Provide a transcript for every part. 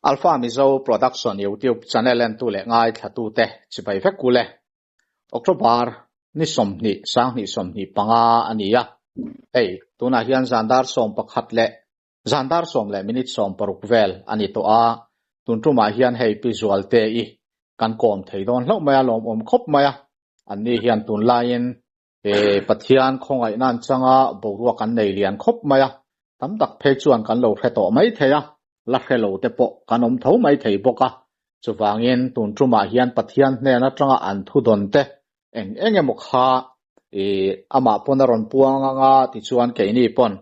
Alpha Mizo Production YouTube channel entu leh ngaithlatute chibai vek u le. October ni 20 2025 a ni a. Hei, tunah hian zan dar 11 leh zan dar 10 leh minute 60 vel a ni tawh a. Tun tumah hian hei Pi Zualte-i kan kawm thei dawn hlauh mai a, lawmawm khawp mai a. Anni hian tunlaiin He Pathian khawngaihna an changa boruak an nei lian khawp mai a, tam tak phei chuan kan lo hre tawh mai thei a, la hre lo te pawh kan awm tho mai thei bawk a. Chuvangin tun tumah hian Pathian hnen atanga an thudawn te eng eng emaw kha i amah pawn a rawn puang anga tichuan keini pawn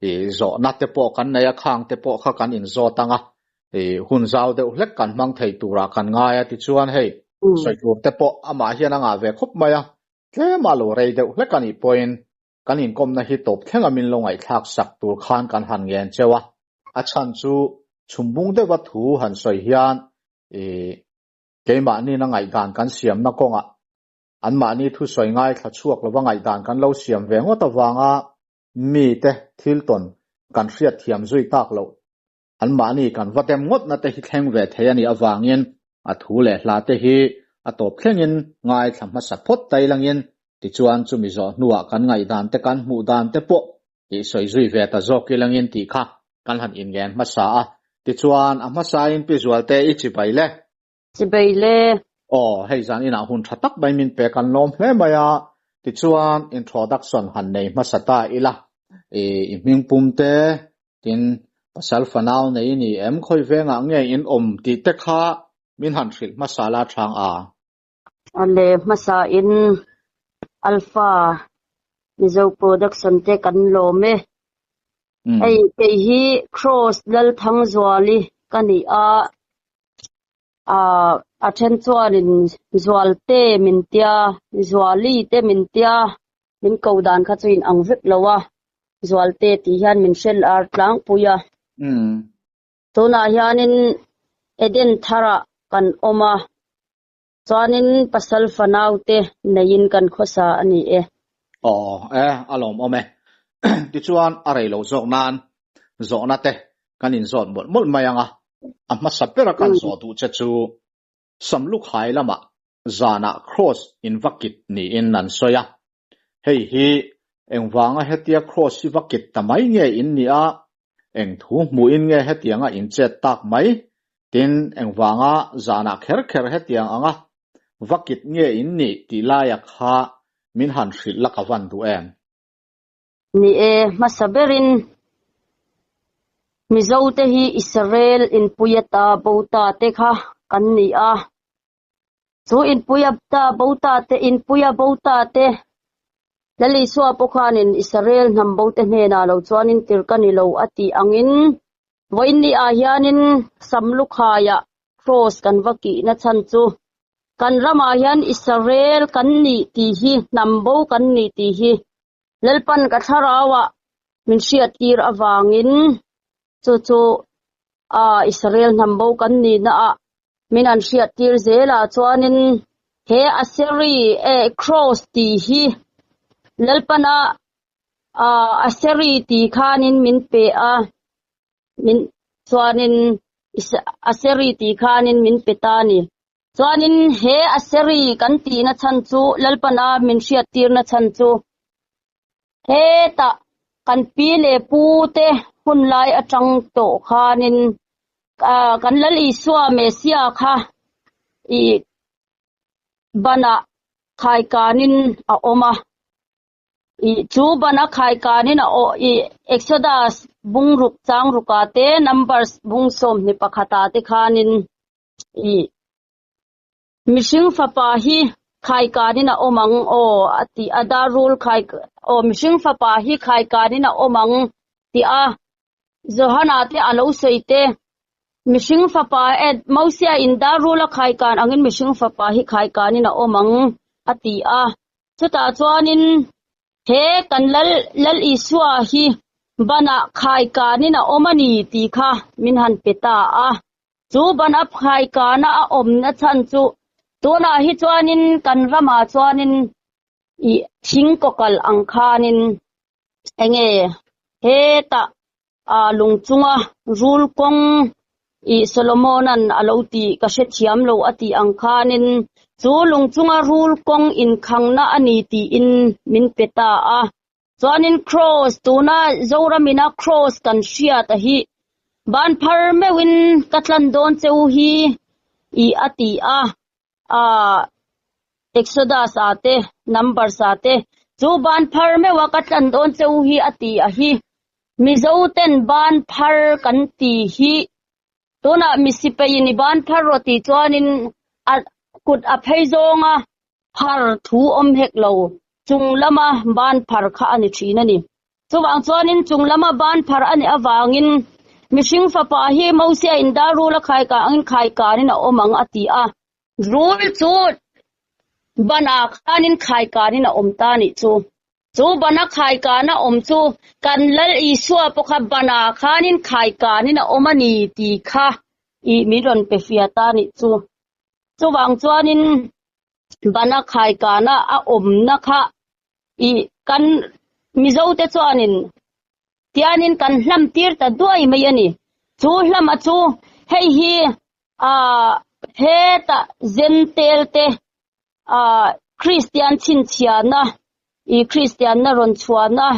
i zawhna te pawh kan nei a, khang te pawh kha kan inzawt anga i hun zau deuh hlek kan hmang thei turah kan ngai a tichuan hei sawi tur te pawh amah hian a ngah ve khawp mai a, Tlema lo rei deuh hlek a nih pawhin kan inkawmna hi tawp thlenga min lo ngaihthlak sak tur khan kan han ngen cheu a. A chhan chu chhumbung deuha thu han sawi hian i keimahni'n a ngaihdan kan siamna kawngah anmahni thusawi ngaithla chhuak lova ngaihdan kan lo siam ve ngawt avanga mite thil tawn kan hriatthiam zui tak loh Anmahni kan va dem ngawtna te hi thleng ve thei a nih avangin a thu leh hla te hi a tawp thlengin ngaithla hmasa phawt ta ilangin tichuan chumi zawh hnuah kan ngaihdan te kan hmuh dan te pawh tih sawi zui ve ta zawk ilangin tih kha kan han inngen hmasa a. Tichuan a hmasain Pi Zualte i chibai le. Chibai le. Aw, hei zan inah hun tha tak mai min pek an lawm hle mai a, tichuan introduction han nei hmasa ta ila, i i hming pum te, tin pasal fanau nei i ni em, khawi vengah nge in awm tih te kha min han hrilh hmasa la chang a. A le hmasa in Alpha Mizo Production te kan lawm e. Hei kei hi Kross Lalthangzuali ka ni a. Ahh a then chuanin Zualte min tia, Zuali te min tia, min ko dan kha chu in ang vek lo a, Zualte tih hian min hre lar tlangpui a. Tunah hianin Eden tharah kan awm a, chuanin pasal fanau te neiin kan khawsa a ni e. Aw e, a lawmawm e. Tichuan a rei lo zawk nan zawhna te kan inzawt mawlh mawlh mai ang a, a hmasa bera kan zawh duh che chu Samlukhai lamah zanah Kross in va kit niin an sawi a, hei hi engvanga hetia Kross hi va kit ta mai nge in nih a, eng thu hmuhin nge hetianga in chet tak mai, tin engvanga zanah kher kher hetiang anga va kit nge in nih tih laia kha min han hrilh la ka van duh em? Ni e, hmasa berin Mizote hi Israel inpui ata bo ta te kha kan ni a. Chu inpui ata bo ta te, inpui a bo ta te Lal Isua pawh khanin Israel hnam bo te hnenah lo chuanin tir ka ni lo a tih angin vawiin ni ah hianin Samlukhaiah Kraws kan va kihna chhan chu kan ramah hian Israel kan nih tih hi, hnam bo kan nih tih hi Lalpan ka thlarauah min hriattir avangin chu chu ah Israel hnam bo kan nihna ah min han hriattir zel ah chuanin he Aseri eh Kraws tih hi Lalpana ah Aseri tih khanin min pe a min chuanin Aseri tih khanin min pe ta a ni. Chuanin he Aseri kan tihna chhan chu Lalpana min hriattirna chhan chu hetah kan pi leh pu te hun lai atang tawh khanin kan Lal Isua Messia kha i banah khaikanin a awm a. I chu ban a khaikanin a aw i Exodus bungruk changruka te Numbers bung 21 te khanin i mihring fapa hi khaikanin a awm ang aw a ti a darul khai aw mihring fapa hi khaikanin a awm ang ti a Johana te a lo sawi te mihring fapa e Mosia in darul a khaikan angin mihring fapa hi khaikanin a awm ang a ti a chutah chuanin he kan lal lal Isua hi banah khaikanin a awm a ni tih kha min han pe ta a. Chu ban a phaikana a awmna chhan chu tunah hi chuanin kan ramah chuanin ih thing kawkal ang khanin enge hetah ah lung chunga rul kawng I Solomona'n a lo tih ka hrethiam lo a tih ang khanin chu lung chunga rul kawng inkhangna a ni tiin min pe ta a. Chuanin Kraws, tuna Zoramina Kraws kan hriat a hi ban phar meuhin ka tlan dawn cheu hi i a ti a. Aa Exodus ah te, Numbers ah te chu ban phar meuha ka tlan dawn cheu hi a ti a hi. Mizo ten ban phar kan ti hi tunah misipeiin i ban phar rawh tih chuanin a kut a phei zawnga phar thu awm hek lo chung lama ban phar kha a ni thin a ni. Chuvang chuanin chung lama ban phar a nih avangin mihring fapa hi Mosia in dar rul a khai kah angin khai kanin a awm ang a ti a. Rul chu banah khanin khai kanin a awm ta nih chu. Chu bana khai kana awm chu kan Lal Isua pawh kha banah khanin khai kanin a awm a ni tih kha i min rawn pe fia ta nih chu. Chuvang chuanin bana khai kana a awmna kha i kan Mizo te chuanin tianin kan hlam tir ta duai mai a ni. Chu hlama chu hei hi ah hetah Zentel te ah Kristian chhinchhiahna i Kristianna rawn chhuahna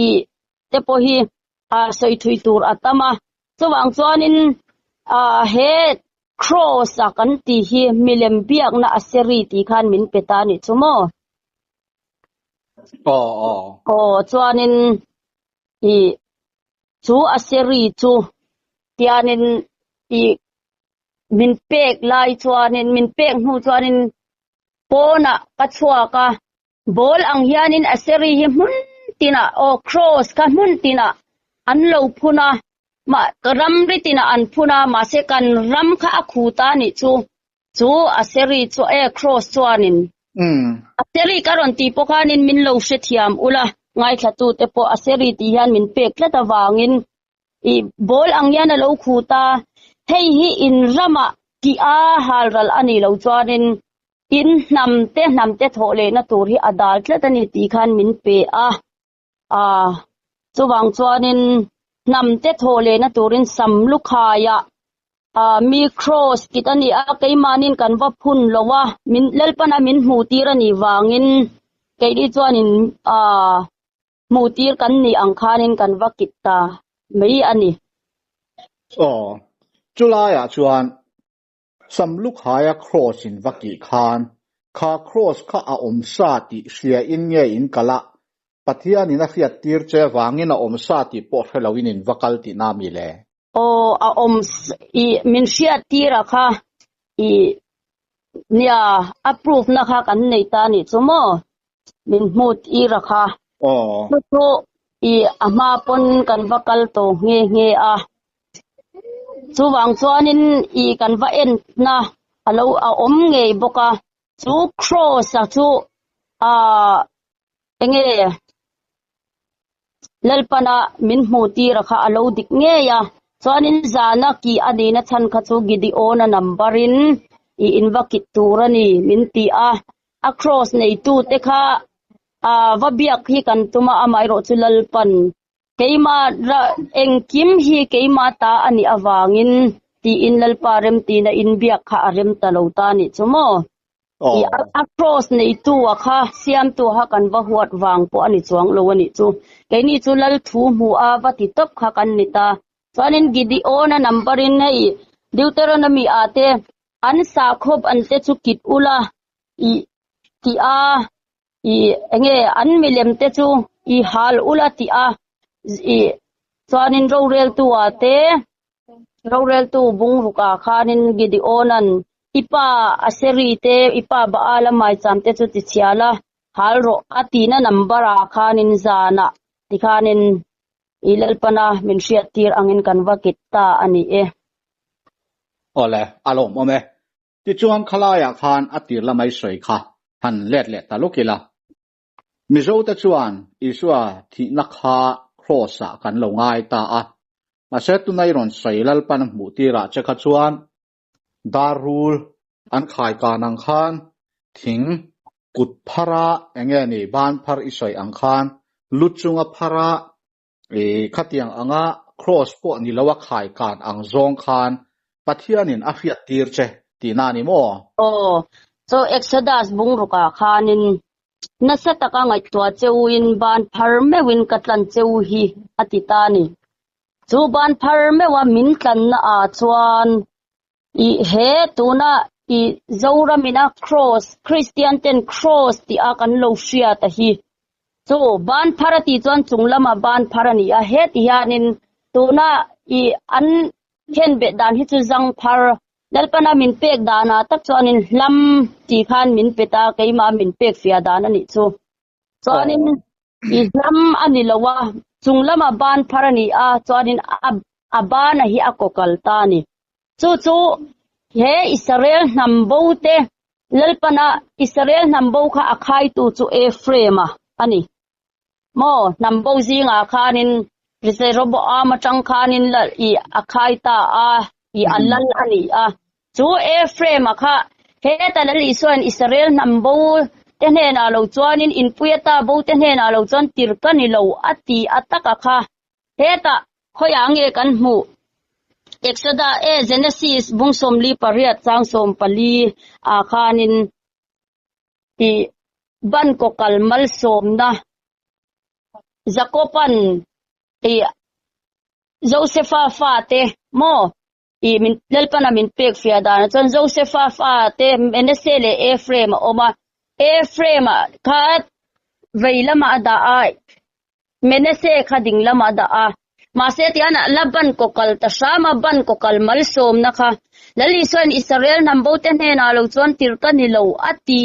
i te pawh hi ah sawi thui tur a tam a. Chuvang chuanin ah he Kraws a kan tih hi milem biakna a seri tih khan min pe ta a nih chu maw? Aw aw. Aw chuanin i chu a seri chu tianin i min pek lai chuanin min pek hnu chuanin pawnah ka chhuak a, ball ang hianin a seri hi hmun tinah aw cross kha hmun tinah an lo phun a, mah ramri tinah an phun a mahse kan ram kha a khu ta nih chu. Chu a seri chu e cross chuanin a seri ka rawn tih pawh khanin min lo hrethiam ula ngaithla tu te pawh a seri tih hian min pek tlat avangin i ball ang hian a lo khut a, hei hi in ramah tih a halral a nih loh chuanin in hnam te hnam te thawh lehna tur hi a dal tlat a ni tih khan min pe a. A, chuvang chuanin hnam te thawh lehna turin sam lukhaiah a mi cross kit a ni a, keimahnin kan va phun lo a, min Lalpana min hmuh tir a nih vangin keini chuanin a hmuh tir kan nih ang khanin kan va kit ta mai a ni. Aw, chulaiah chuan Sam lukhaia cross in va kih khan, kha cross kha a awm sa tih hria in nge in kal a, Pathian in a hriat tir che vangin a awm sa tih pawh hre lo in in va kal tih na mi le? Aw, a awm i min hriat tir a kha i nia a proof na kha kan nei ta nih chu maw? Min hmu tir a kha. Aw. Chu chu i a hma pawn kan va kal tawh nghe nghe a. Chuvang chuanin i kan va entna a lo a awm ngei bawk a, chu cross a chu ah enge Lalpana min hmuh tir a kha a lo dik ngei a, chuanin zana kih a nihna chhan kha chu Gideon-a number in i in va kit tur a ni min ti a, a cross neitute kha ah va biak hi kan tum a, amaherawhchu chu Lalpan Keimah ra engkim hi keimah ta a nih avangin tiin Lalpa remtina inbiak kha a rem ta lo ta nih chu maw? I a cross neitu a kha siamtu kha kan va huat vang pawh a ni chuang lo a nih chu. Keini chu Lal thu hmu a va ti tawp kha kan ni ta. Chuanin Gideon-a number in hei Deuteronomy ah te an sakhawp an te chu kit ula i ti a. I enge an milem te chu i hal ula tih a i chuanin roreltu ah te roreltu bungruk ah khanin Gideon-a'n i pa Aseri te i pa Baal-a maicham te chu ti chhia la hal rawh a tihna number ah khanin zanah tikhanin i Lalpana min hriat tir angin kan va kit ta a ni e. Awle, a lawmawm e. Tichuan khalaiah khan a tir lamai sawi kha han let leh ta lawk ila. Mizote chuan Isua thihna kha Kraws-ah kan lo ngai ta a. Mahse tunai rawn sawi Lalpan hmuh tirah che kha chuan dar rul an khai kan ang khan thing kut phara enge ni ban phar i sawi ang khan lu chunga phara i khatiang anga Kraws pawh ni loa khai kan ang zawng khan. Pathianin a hriattir che tihna a ni maw? Aw, chu Exodus bungrukah khanin nasa taka ngaihtuah cheuin ban phar meuhin ka tlan cheu hi a ti ta a ni. Chu ban phar meuha min tlanna ah chuan i he tuna i Zoramina Kraws, Kristian ten Kraws tih a kan lo hriat a hi. Chu ban phar a tih chuan chung lama ban phar a ni a, heti hianin tuna i an khenbeh dan hi chu zang phar Lalpana min pek danah tak chuanin hlam tih khan min pe ta, keimah min pek fiah dan a nih chu. Chuanin i hlam a ni lo a, chung lama ban phar a ni a, chuanin a a bana hi a kaw kal ta a ni. Chu chu he Israel hnam bo te Lalpana Israel hnam bo kha a khaitu chu Ephraim-a a ni. Maw hnam bo zingah khanin Jeroboam atang khanin lal i a khai ta a, i a lal a ni a. Chu Ephraim-a kha heta Lal Isuain Israel hnam bo te hnenah lo chuanin inpui ata bo te hnenah lo chuan tir ka ni lo a ti a taka kha hetah khawiah nge kan hmuh? Exoda e Genesis bung 48 chang 14 ah khanin i ban kawkal malsawmna Jakoban i Josefa fate maw i min Lalpana min pek fiah dan chuan Josefa fate Manasseh leh Ephraim a awm a, Ephraim ah kha vei lamah a dah a, Manasseh kha ding lamah a dah a. Mahse tihian la ban kaw kal ta hram a, ban kaw kal malsawmna kha Lal Isuain Israel hnam bo te hnenah lo chuan tir ka ni lo a ti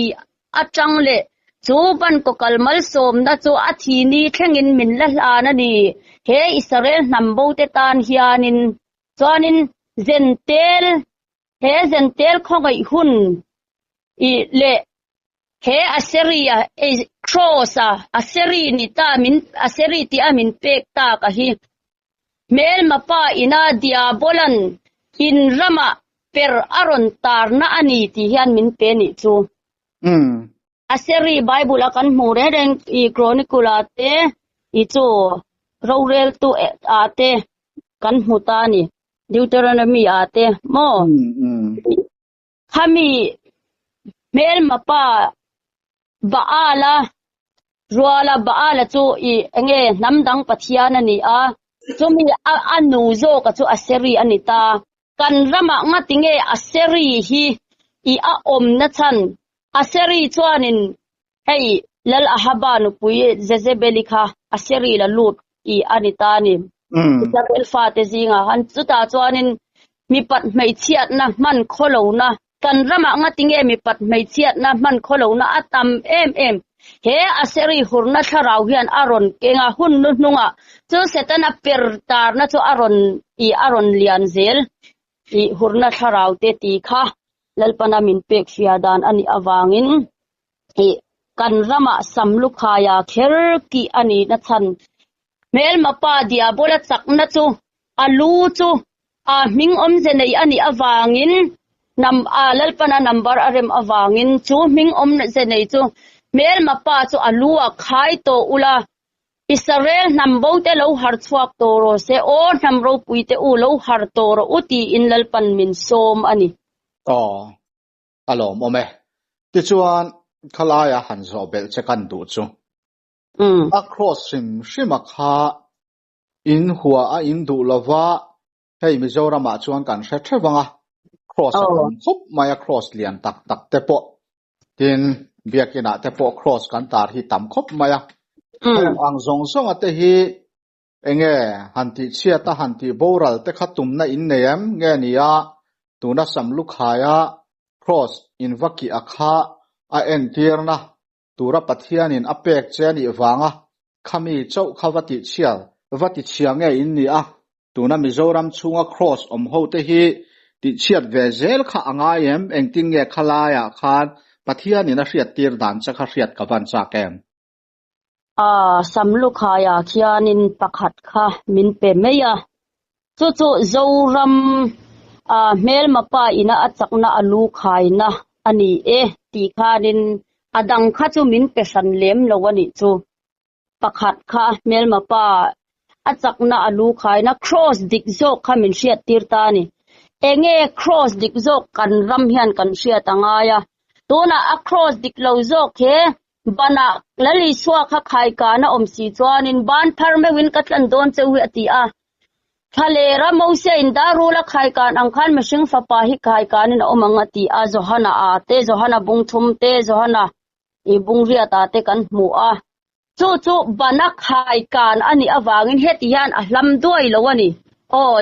atang leh chu ban kaw kal malsawmna chu a thi ni thlengin min la hlan a ni. He Israel hnam bo te tan hianin chuanin Zentel he Zentel khawngaih hun i leh He Assyria cross a Assyri ni ta min Assyri tih a min pek tak a hi. Hmelma pa ina Diabolan in ramah per a rawn tarna a ni tih hian min pe nih chu. Assyri Bible a kan hmuh reng reng i Chronicle ah te i chu roreltu ah te kan hmu ta a ni. Deuteronomy ah te maw? Khami hmelma pa Baala ruala Baala chu i enge hnam dang pathian a ni a, chumi a a nu zawka chu Aseri a ni ta. Kan ramah ngatinge Aseri hi i a awmna chhan? Aseri chuanin hei Lal Ahaba nupui Jezebeli kha Aseri la lut i a ni ta a ni. Israel fate zingah khan chutah chuanin mipat hmeichhiatna hman khawlohna, kan ramah ngatinge mipat hmeichhiatna hman khawlohna a tam em em. He Aseri hurna thlarau hian a rawn keng a, hun nu hnungah chu Setana per tarna chu a rawn i a rawn lian zel i hurna thlarau te ti kha Lalpana min pek fia dan a nih avangin i kan ramah Samlukhaia kher kih a nih na chhan. Hmelma pa Diabola chakna chu a lu chu a hming awmze nei a nih avangin nam a Lalpana number a rem avangin chu hming awmze nei chu hmelma pa chu a lu a khai tawh ula Israel hnam bo te lo har chhuak tawh rawh se aw hnam ropui te u lo har tawh rawh u tiin Lalpan min sawm a ni. Aw, a lawmawm e. Tichuan, khalaia han zawh belh che kan duh chu. A cross hrim hrim a kha in hua a in duh lova, hei Mizoramah chuan kan hre theuh ang a, cross a tam khawp mai a, cross lian tak tak te pawh, tin biakinah te pawh cross kan tar hi tam khawp mai a. Heng ang zawng zawnga te hi enge han tih chhiat a han tih boral te kha tumna in nei em nge ni a, tuna Samlukhaia cross in va kih a kha a entirna Tura Pathianin a pek che a nih vanga khami chauh kha va tihchhia, va tichhia nge in ni a, tuna Mizoram chhunga Kraws awm ho te hi tihchhiat ve zel kha a ngai em? Engtin nge khalaiah khan Pathianin a hriattir dan che kha hriat ka van chak em? A, Samlukhaiah khianin pakhat kha min pe mai a, chu chu Zoram a hmelma pa ina a chakna a lu khaina a ni e tih khanin a dang kha chu min pe hran lem lo a nih chu. Pakhat kha hmelma pa a chakna a lu khaina cross dik zawk kha min hriat tir ta a ni. Enge cross dik zawk kan ram hian kan hriat a ngai a. Tunah a cross dik lo zawk he banah Lal Isua kha khaikana awm si chuanin ban phar meuhin ka tlan dawn cheu hi a ti a. Thlalera Mosia in darul a khaikan ang khan mihring fapa hi khaikanin a awm ang a ti a, Johana a te, Johana bungthum te, Johana i bungriat ah te kan hmu a. Chu chu bana khaikan a nih avangin heti hian a hlam duai lo a ni. Aw,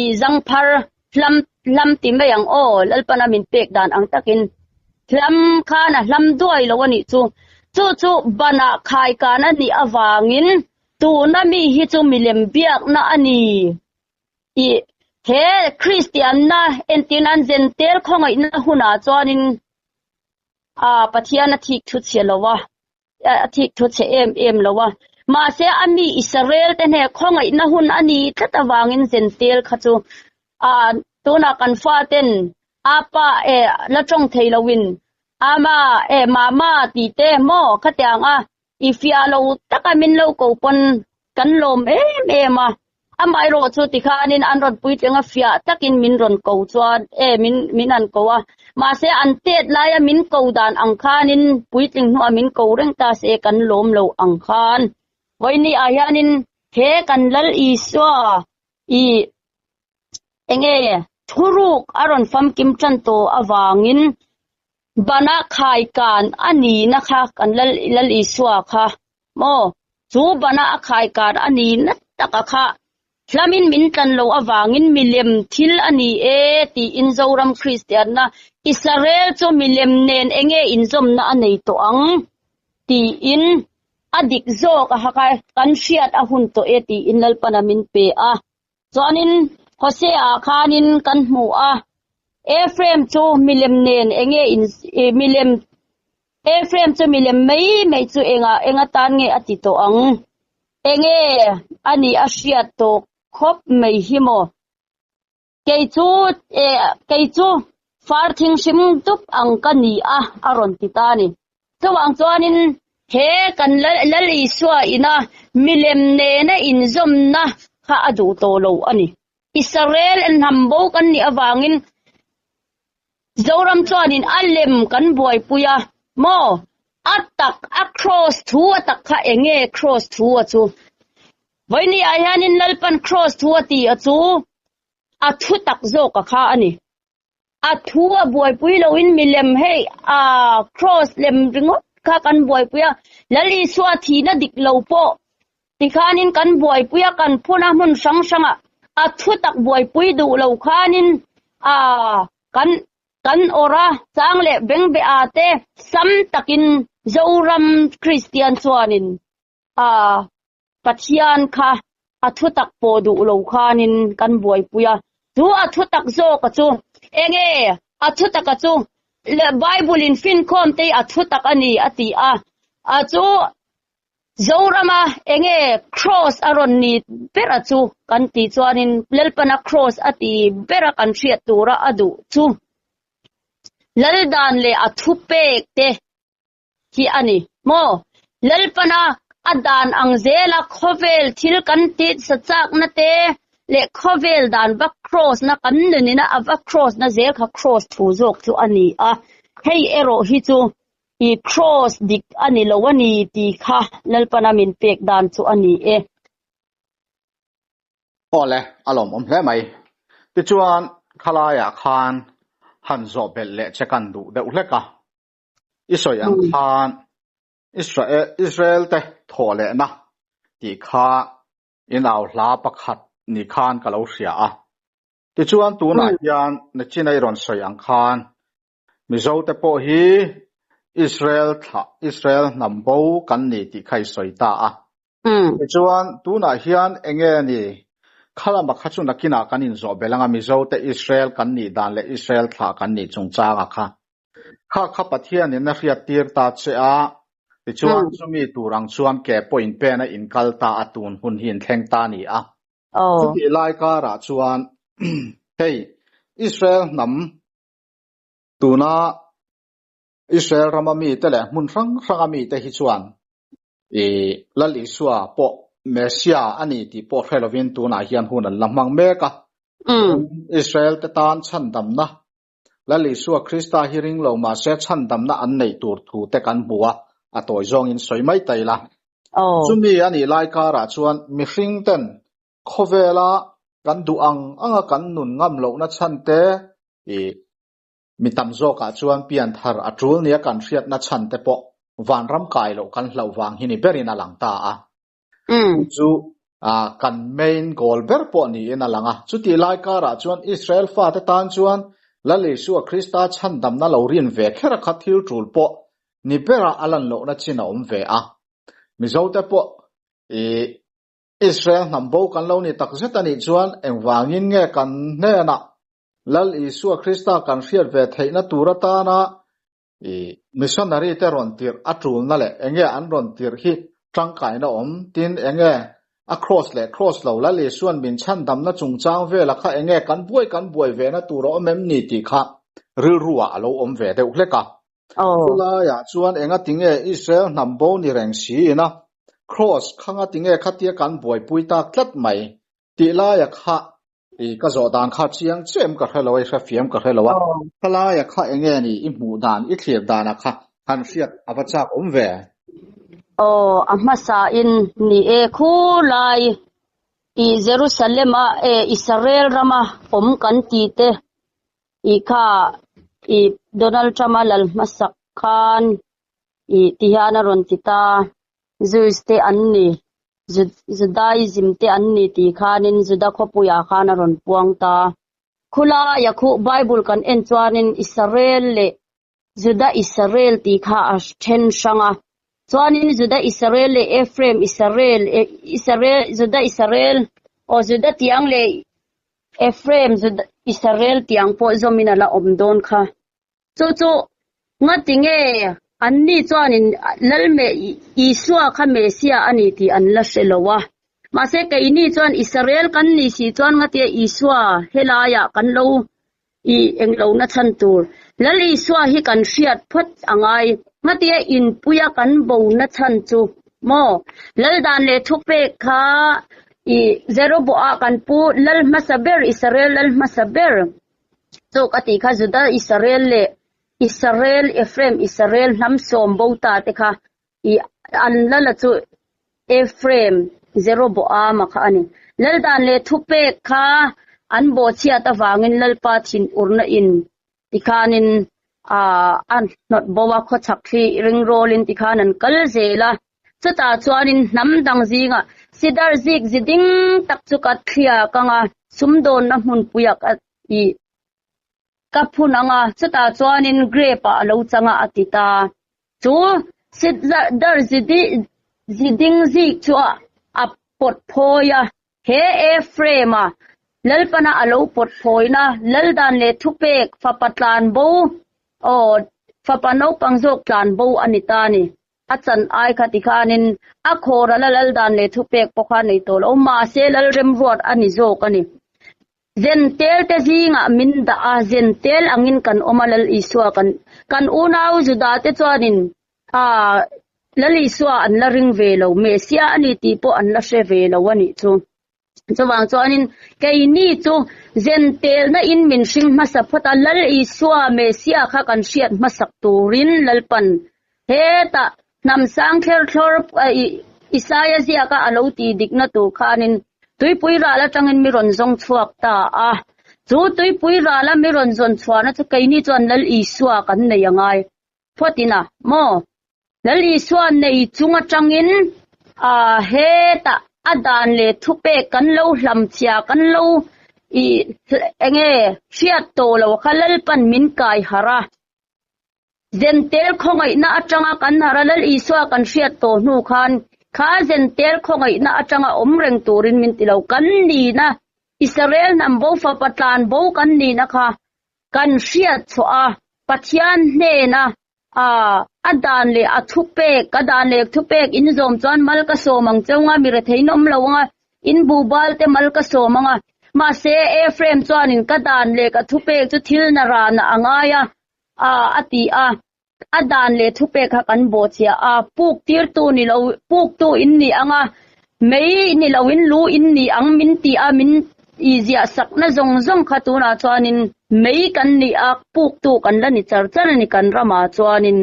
i zangphar hlam hlam ti mai ang aw, Lalpana min pek dan ang takin hlam khan a hlam duai lo a nih chu. Chu chu bana khaikan a nih avangin tuna mi hi chu milem biakna a ni. I he Kristianna entirnan Zentel khawngaihna hunah chuanin a Pathian a thik thu chhe lo a. a thik thu chhe em em lo a. Mahse, a mi Israel te hne khawngaihna hun a ni tlat avangin Zentel kha chu a tunah kan faten a pa e la tawng thei loin ama e mama tih te maw khatiang a i fiah lo taka min lo ko pawn kan lawm em em a. Amaherawh chu tikhanin an rawn puitling a fiah takin min rawn ko chuan e min min an ko a. Mahse an tet laia min ko dan ang khanin puitling hnuah min ko reng ta se kan lawm lo ang khan. Vawiini ah hianin he kan Lal Isua i enge thuruk a rawn famkim tan tawh avangin bana khaikan a nihna kha kan Lal Lal Isua kha Maw? Chu bana a khai kar a ni na taka kha hlamin min tlan lo avangin milem thil a ni e tiin Zoram Kristianna Israel chu milem nen enge inzawmna a nei tawh ang tiin a dik zawk a hak a, kan hriat a hun tawh e tiin Lalpana min pe a. Chuanin Hosea khanin kan hmu a, Ephraim chu milem nen enge in milem Ephraim chu milem mai mai chu engah eng atan nge a ti tawh ang? Enge a nih a hriat tawh khawp mai hi maw? Kei chu kei chu far thinghrim dup ang ka ni a, a rawn ti ta a ni. Chuvang chuanin he kan Lal Isua ina milem nena inzawmna kha a duh tawh lo a ni. Israel hnam bo kan nih avangin Zoram chuanin a lem kan buaipui a maw? A tak a cross thu a tak kha eng nge cross thu a chu? Vawiini ah hianin Lalpan cross thu a ti a chu a thu tak zawk a kha a ni. A thu a buaipui loin milem hei a cross lem ringawt kha kan buaipui a, Lal Isua thihna dik lo pawh tikhanin kan buaipui a, kan phun a hmun hrang hrangah a thu tak buaipui duh lo khanin a kan kan awrh a, chang leh bengbeh a te sam takin Zoram Kristian chuanin a Pathian kha a thutak pawh duh lo khanin kan buaipui a, chu a thutak zawka chu enge a thutaka chu Bible in finkhawm te hi a thutak a ni a ti a, a chu Zorama enge cross a rawn ni bera chu kan tih chuanin Lalpana cross a ti bera kan hriat tura a duh chu Laldan leh a thupek te hi a ni maw? Lalpana a dan ang zela khawvel thil kan tih sa chakna te leh khawvel dan va cross na kan nunina a va cross na zel kha cross thu zawk chu a ni a, hei erawh hi chu i cross dik a ni lo a ni tih kha Lalpana min pek dan chu a ni e. Awle, a lawmawm hle mai. Tichuan, khalaiah khan han zawh belh leh che kan duh deuh hlek a. I sawi ang khan Israel Israel te thawh lehna tih kha inau hla pakhat ni khan ka lo hria a. Tichuan tunah hian nachina i rawn sawi ang khan Mizo te pawh hi Israel thlah Israel hnam bo kan ni tih kha i sawi ta a. Tichuan tunah hian enge ni khalama kha chu nakinah kan inzawh belh anga Mizo te Israel kan nih dan leh Israel thlah kan nih chungchanga kha. Kha kha Pathianin a hriat tir ta che a, tichuan chumi tur ang chuan ke pawh in pen a in kal ta a tun hun hi in thleng ta a ni a. Chutih lai karah chuan hei Israel hnam tuna Israel rama mite leh hmun hrang hranga mite hi chuan i Lal Isua pawh Messiah a ni tih pawh hre lovin tunah hian hun an la hmang mek a. Israel te tan chhandamna Lal Isua Krista hi ring lo mahse chhandamna an neih tur thu te kan hmu a, a tawi zawngin sawi mai ta ila. Chumi a nih lai karah chuan mihring ten khawvela kan duh ang anga kan nun ngam lohna chhan te i mi tam zawkah chuan pianthar a tul nia kan hriatna chhan te pawh vanram kai loh kan hlauh vang hi ni berin a lang ta a. Chu kan main goal ber pawh niin a lang a. Chutih lai karah chuan Israel fate tan chuan Lal Isua Krista chhandamna lo rin ve kher a kha thil tul pawh ni berah a lan lohna chin a awm ve a. Mizote pawh i Israel hnam bo kan lo ni takzet a nih chuan engvangin nge kan hnenah Lal Isua Krista kan hriat ve theihna tur atana I missionary te rawn tirh a tulna leh enge an rawn tirh hi tangkaina awm? Tin, enge a cross leh cross lo Lal Isuan min chhandamna chungchang vela kha enge kan buai kan buai ve na tur a awm em ni tih kha rilru ah a lo awm ve deuh hlek a. Chulaiah chuan enga tinge Israel hnam bo ni reng si ina cross kha nga tinge khatia kan buaipui tak tlat mai tih laia kha I ka zawh dan kha chiang chiah em ka hre lo a, i hre fiam ka hre lo a. Khalaia kha enge ni i hmuh dan, i thlir dana kha han hriat a va chak awm ve? Aw, a hmasa in ni e khulai i Jerusalem a e Israel rama awm kan ti te i kha i Donald Trump a lal hmasak khan i ti hian a rawn ti ta. Jews te an ni, Judaism te an ni tih khanin Juda khawpuiah khan a rawn puang ta. Khulaia khuh Bible kan en chuanin Israel leh Juda Israel tih kha a then hrang a. Chuanin Juda Israel leh Ephraim Israel, Israel, Juda Israel, aw Juda tiang leh Ephraim Juda Israel tiang pawh zawmin a la awm dawn kha. Chu chu ngati nge anni chuanin Lalme Isua kha Mesia a ni tih an la hre lo a. Mahse keini chuan Israel kan ni si chuan ngatia Isua helaiah kan lo i englo na chhan tur. Lal Isua hi kan hriat phawt a ngai. Ngatia inpuia kan bo na chhan chu maw? Lal dan leh thupek kha i Jeroboa kan pu Lal hmasa ber Israel Lal hmasa ber. Chu ka tih kha Juda Israel leh Israel Ephraim Israel hnam sawm bo ta te kha i an lala chu Ephraim Jeroboama kha a ni. Laldan leh thupek kha an bawhchhiat avangin Lalpa thin urna in tikhanin a hnawt bo a, khawchhak hi ringrawlin tikhan an kal zel a. Chutah chuanin hnam dang zingah sidar zik zi ding tak chu ka thliak ang a, sumdawnna hmunpuiah ka ih ka phun ang a, chutah chuanin grape ah a lo chang a, a ti ta. Chu sidar zi ding zik chu a pawt phawi a, he Ephraim-a Lalpana a lo pawt phawina Laldan leh thupek fapa tlan bo, aw, fapa naupang zawk tlan bo a ni ta a ni. A chan ai kha ti khanin a khawr a la lal dan leh thupek pawh kha nei tawh lo mahse lal remruat a ni zawk a ni. Zentel te zingah min dah a, zentel angin kan awm a Lal Isua kan kan unau Juda te chuanin aa Lal Isua an la ring ve lo, Mesia a ni tih pawh an la hre ve lo a nih chu. Chuvang chuanin keini chu zentelna in min hring hmasa phawt a, Lal Isua Mesia kha kan hriat hmasak turin Lalpan hetah hnam sang thler thlawr Isaia ziaka a lo tih dikna tur khanin tuipui ral atangin mi rawn zawng chhuak ta a. Chu tuipui rala mi rawn zawn chhuahna chu keini chuan Lal Isua kan nei a ngai phawtin a maw? Lal Isua nei chung atangin a hetah a dan leh thupek kan lo hlamchhia kan lo i enge hriat tawh lo kha Lalpan min kai harh a. Zentel khawngaihna atanga kan harh a, Lal Isua kan hriat tawh hnu khan kha zentel khawngaihna atanga awm reng turin min ti lo. Kan nihna Israel hnam bo fapa tlan bo kan nihna kha kan hriat chhuah a, Pathian hnena a a dan leh a thupek, a dan leh thupek in zawm chuan mal ka sawm ang cheu nga, mi rethei in awm lo ang a, in buhbal te mal ka sawm ang a. Mahse, Ephraim chuanin ka dan leh ka thupek chu thil na rana a ngai a, a a ti a. A dan leh thupek kha kan bawhchhiah a, puk tirtu ni lo, puktu in ni ang a, mei ni loin lu in ni ang min ti a, min i ziah sakna zawng zawng kha tunah chuanin mei kan ni a, puktu kan la ni char char a ni kan ramah chuanin.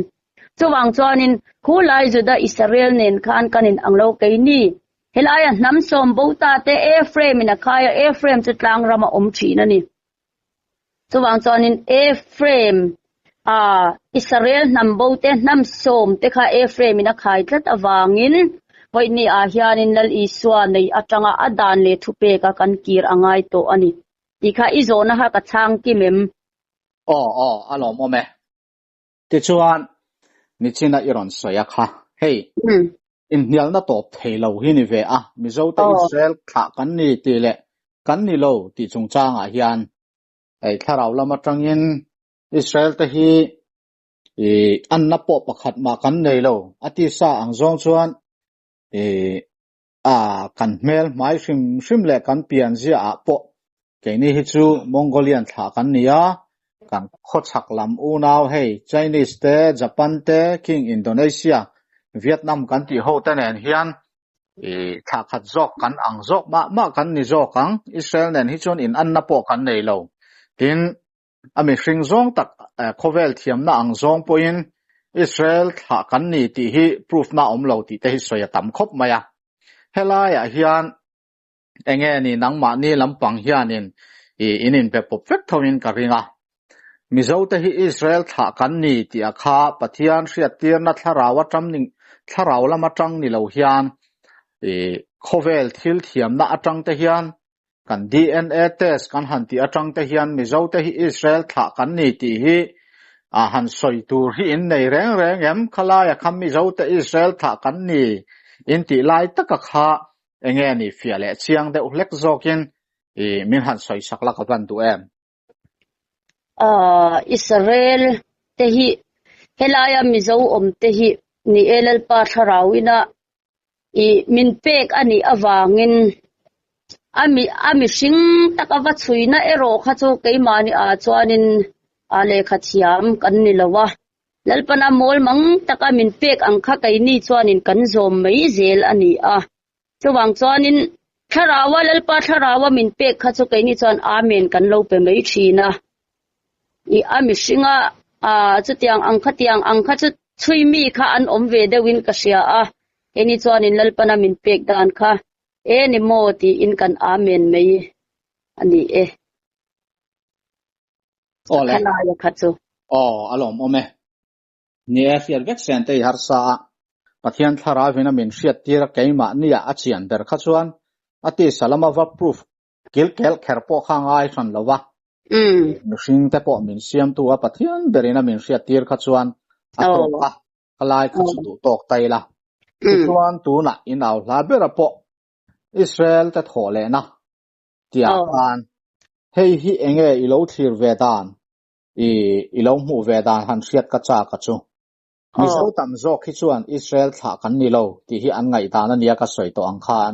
Chuvang chuanin khulai Juda Israel nen khan kan in ang lo keini. Helaia hnam sawm bo ta te Ephraim in a khai a, Ephraim chu tlang rama awm thin a ni. Chuvang chuanin Ephraim a Israel hnam bo te hnam sawm te kha Ephraim in a khai tlat avangin vawiini ah hianin Lal Isua nei atanga a dan leh thupek a kan kir a ngai tawh a ni. Tih kha i zawhna kha ka chhang kim em? Aw aw a lawmawm e. Tichuan nichina i rawn sawi a kha hei inhnialna tawp thei lo hi ni ve a, Mizote Israel thlah kan ni tih leh kan ni lo tih chungchangah hian hei thlarau lam atangin Israel te hi ih anna pawh pakhat mah kan nei lo a tisa ang zawng chuan ih a kan hmel hmai hrim hrim leh kan pian zia ah pawh keini hi chu Mongolian thlah kan ni a, kan khawchhak lam unau hei Chinese te, Japan te, King Indonesia, Vietnam kan tih ho te nen hian ih thlah khat zawk kan ang zawk mah mah kan ni zawk ang, Israel nen hi chuan in anna pawh kan nei lo. Tin, A mihring zawng tak khawvel thiamna ang zawng pawhin Israel thlah kan ni tih hi proof na awm lo tih te hi sawi a tam khawp mai a. Helaiah hian enge ni nangmahni lampang hianin in inbe pawp vek thoin ka ring a. Mizote hi Israel thlah kan ni tih a kha Pathian hriattirna thlarau atang thlarau lam atang ni lo hian khawvel thil thiamna atang te hian Kan DNA test kan han tih atang te hian Mizo te hi Israel thlah kan ni tih hi a han sawi tur hi in nei reng reng em? Khalaia kha Mizo te Israel thlah kan ni in tih lai taka kha enge ni fiah leh chiang deuh hlek zawkin i min han sawi sak la ka van duh em? Ahh Israel te hi helaia Mizo awm te hi ni e Lalpa thlarau ina ih min pek a nih avangin a mi a mihring taka va chhuina erawh kha chu keimahni ah chuanin a lehkha thiam kan ni lo a, Lalpana mawl mang taka min pek ang kha keini chuanin kan zawm mai zel a ni a. Chuvang chuanin Thlaraua, Lalpa Thlaraua min pek kha chu keini chuan Amen kan lo pe mai thin a. I a mihringa ah chutiang ang khatiang ang kha chu chhui mi kha an awm ve deuhin ka hria a, keini chuanin Lalpana min pek dan kha e ni maw tiin kan Amen mai a ni e. Awle. Khalaia kha chu. Aw, a lawmawm e. Ni e, hriat vek sen te i harsa a, Pathian thlarauin a min hriat tir a keimah nia a chian ber kha chuan a tisa lama va proof kil kelh kher pawh kha ngai hran lo va, mihring te pawh min siamtu a Pathian berin a min hriat tir kha chuan a tawk a, ka lai kha chu duh tawk ta ila. Tichuan tunah in au hla bera pawh Israel te thawh lehna tiah khan hei hi enge i lo thlir ve dan? I i lo hmuh ve dan han hriat ka chak a chu. Mizo tam zawk hi chuan Israel thlah kan ni lo tih hi an ngaihdan a nia ka sawi tawh ang khan.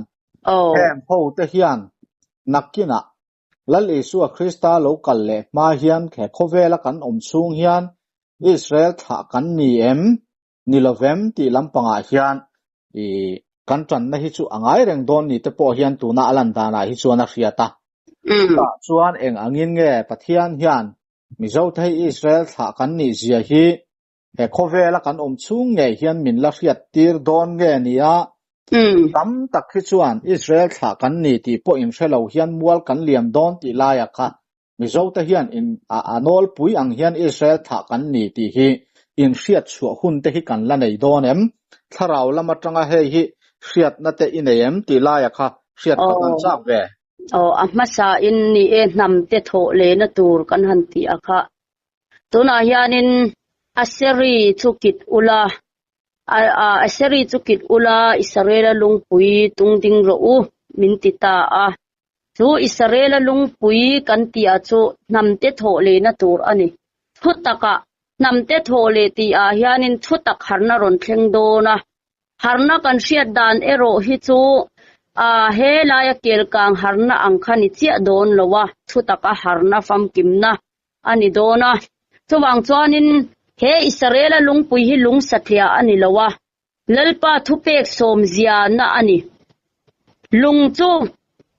Heng ho te hian nakinah Lal Isua Krista lo kal leh hma hian he khawvela kan awm chhung hian Israel thlah kan ni em? Ni lovem tih lampangah hian i kan tanna hi chu a ngai reng dawn ni te pawh hian tuna a lan danah hi chuan a hriat a. Chutah chuan eng angin nge Pathian hian Mizote hi Israel thlah kan nih zia hi he khawvela kan awm chhung ngei hian min la hriat tir dawn nge nia? Tam tak hi chuan Israel thlah kan ni tih pawh inhre lo hian mual kan liam dawn tih laia kha Mizote hian in a a nawlpui ang hian Israel thlah kan ni tih hi inhriat chhuah hun te hi kan la nei dawn em? Thlarau lam atanga hei hi hriatna te i nei em tih laia kha hriat ka hman chak ve. Aw, a hmasa in ni e hnam te thawh lehna tur kan han tih a kha. Tunah hianin Aseri chu kit ula, a Aseri chu kit ula Israela lungpui tung ding rawh u min ti ta a. Chu Israela lungpui kan tih ah chu hnamte thawh lehna tur a ni. Thu takah hnamte thawh leh tih ah hianin thu tak harna rawn thleng dawn a. Harna kan hriat dan erawh hi chu a he laia kelkang harna ang kha ni chiah dawn lo a, thu taka harna famkimna a ni dawn a. Chuvang chuanin he Israela lungpui hi lung satliah a ni lo a, Lalpa thupek sawmziana a ni. Lung chu.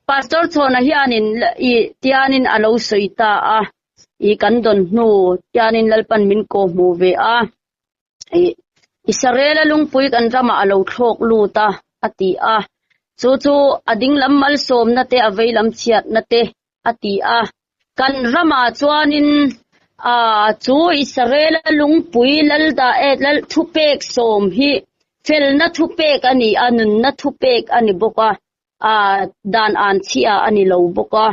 Pastor Chhawna hianin i tianin a lo sawi ta a, i kan dawn hnu tianin Lalpan min kaw hmu ve a, i Israel-a lungpui kan ramah a lo thlawk lut a, a ti a. Chu chu a dinglam malsawmna te a veilam chhiatna te a ti a. Kan ramah chuanin a chu Israel-a lungpui lalda e lal thupek sawm hi felna thupek a ni a, nunna thupek a ni bawk a, a dan an chhia a ni lo bawk a.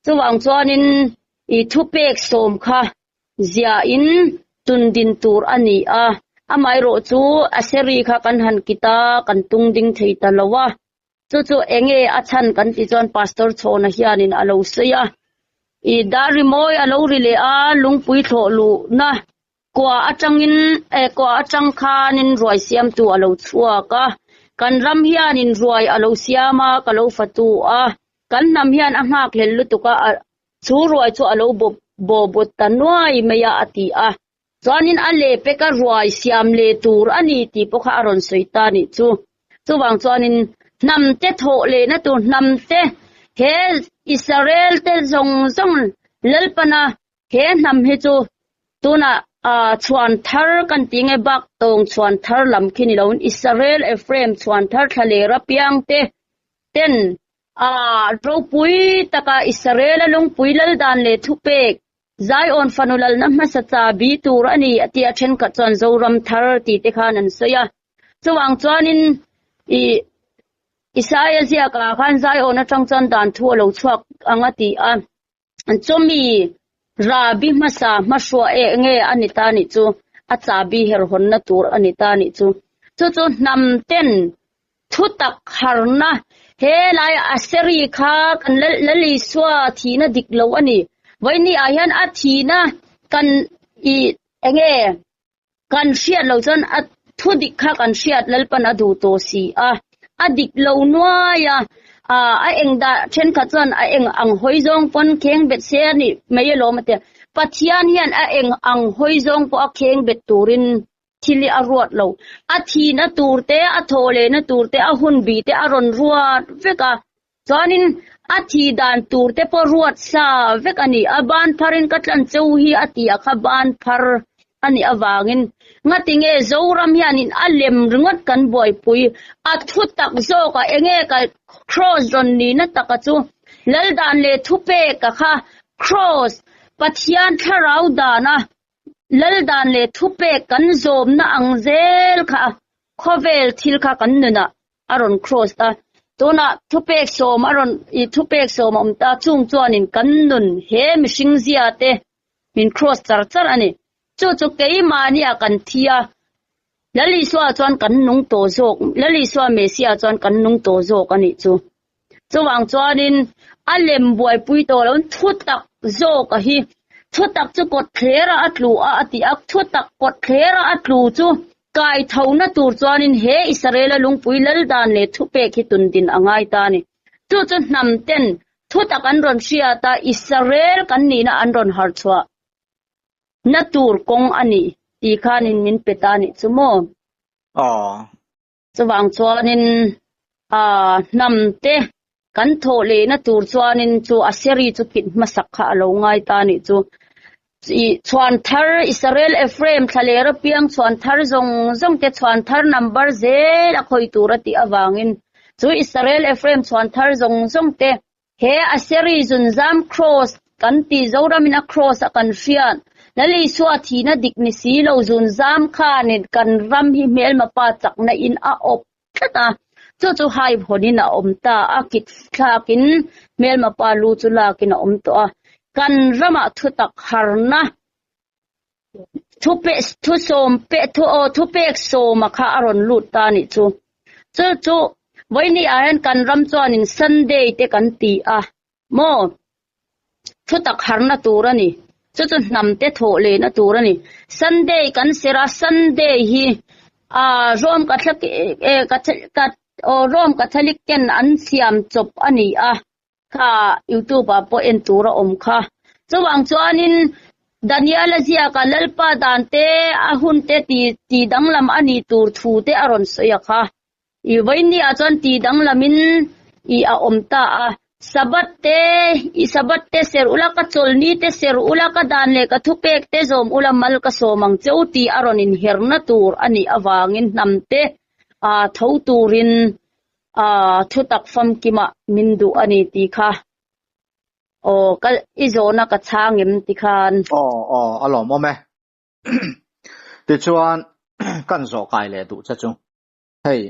Chuvang chuanin i thupek sawm kha ziahin tundin tur a ni a, amaherawh chu a seri kha kan han kit a, kan tung ding thei ta lo a. Chu chu enge a chhan kan tih chuan Pastor Chhawna hianin a lo sawi a, I dar rimawi a lo ri leh a, lungpui thlawh luhna kua atangin eh kua atang khanin ruai siamtu a lo chhuak a, kan ram hianin ruai a lo siam a, ka lo fatu a, kan hnam hian a nghak hlel lutuk a, chu ruai chu a lo bawbawt ta nuai mai a, a ti a. Chuanin a leh peka ruai siam leh tur a ni tih pawh kha a rawn sawi ta nih chu. Chuvang chuanin hnam te thawh lehna tur hnam te he Israel te zawng zawng Lalpana he hnam hi chu tunah chhuan thar kan tih nge bak tawng chhuan thar lam khi ni loin Israel Ephraim chhuan thar thla leh rapiang te ten a ropui taka Israel a lungpui lal dan leh thupek Zion fanu lalna hmasa cha bi tur a ni a tia thenkhat chuan Zoram thar tih te khan an sawi a. Chuvang chuanin i Isaia ziakah khan Zion atang chuan dan thu a lo chhuak ang a ti a. Chawmi Rabi hmasa hmahruah eh nge a ni ta nih chu a chabi herhawnna tur a ni ta nih chu. Chu chu hnam ten Thutak harna, He laia Aseri kha kan Lal Isua thihna dik lo a ni. Vawiini ah hian a thihna kan i enge kan hriat lo chuan a thu dik kha kan hriat Lalpan a duh tawh si a. A dik lo nuai a, a eng dah thenkhat chuan a eng ang hawi zawng pawn kheng bet se a nih mai alawm a ti a. Pathian hian a eng ang hawi zawng pawh a kheng bet turin Thil hi a ruat lo. A thihna tur te, a thawh lehna tur te, a hun bih te a rawn ruat vek a. Chuanin a thih dan tur te pawh ruat sa vek a ni. A ban pharin ka tlan cheu hi a tih a kha ban phar a nih avangin ngatinge Zoram hianin a lem ringawt kan buaipui. A thu tak zawk a enge ka cross rawn nihna taka chu Laldan leh thupeka kha cross Pathian thlarau dana Laldan leh thupek kan zawmna ang zel kha khawvel thil kha kan nunah a rawn cross a, tunah thupek sawm a rawn i thupek sawm a awm ta chung chuanin kan nun he mihring zia te min cross char char a ni. Chu chu keimahnia kan thi a, Lal Isua chuan kan nung tawh zawk, Lal Isua Messiah chuan kan nung tawh zawk a nih chu. Chuvang chuanin a lem buaipui tawh lo thutak zawk a hi thutak chu kawt thlera a tlu a a ti a thutak kawt thlera a tlu chu kai tho na tur chuanin he Israel-a lungpui lal dan leh thupek hi tundin a ngai ta a ni. Chu chu hnam ten thutak an rawn hriat a Israel kan nihna an rawn harh chhuah na tur kawng a ni tih khanin min pe ta a nih chu maw? Aw. Chuvang chuanin aa hnam te kan thawh lehna tur chuanin chu a seri chu kit hmasak kha a lo ngai ta a nih chu. I chhuan thar Israel Ephraim thlalera piang chhuan thar zawng zawng te chhuan thar number zel a khawi tur a tih avangin chu Israel Ephraim chhuan thar zawng zawng te He a seri zunzam cross kan tih Zoramin a cross a kan hriat Lal Isua thihna dik ni si lo zunzam khanin kan ram hi hmelma pa chakna in a awp tlat a, chu chu hai hawnin a awm ta a, kit thlakin hmelma pa lu chu lakin a awm tawh a, kan ramah thutak harna thupe thusawm pe thu aw thupek sawma kha a rawn lut ta nih chu. Chu chu vawiini ah hian kan ram chuanin Sunday te kan ti a maw thutak harna tur a ni chu chu hnam te thawh lehna tur a ni Sunday kan serh a Sunday hi ah Rome Catholic eh aw Rome Catholic ten an siam chawp a ni a. Kha youtube ah pawh en tur a awm kha. Chuvang chuanin Daniel-a ziaka Lalpa dan te a hun te ti ti danglam a nih tur thu te a rawn sawi a kha. I vawiin ah chuan ti danglamin i a awm ta a. Sabbath te, i Sabbath te serh ula, ka chawlhni te serh ula, ka dan leh ka thupek te zawm ula mal ka sawm ang che u tih a rawn inherna tur a nih avangin hnam te tho turin thutak famkimah min duh a ni tih kha aw ka i zawhna ka chhang em ti khan. Aw aw a lawmawm e. Tichuan kan zawh kai leh duh che chu. Hei,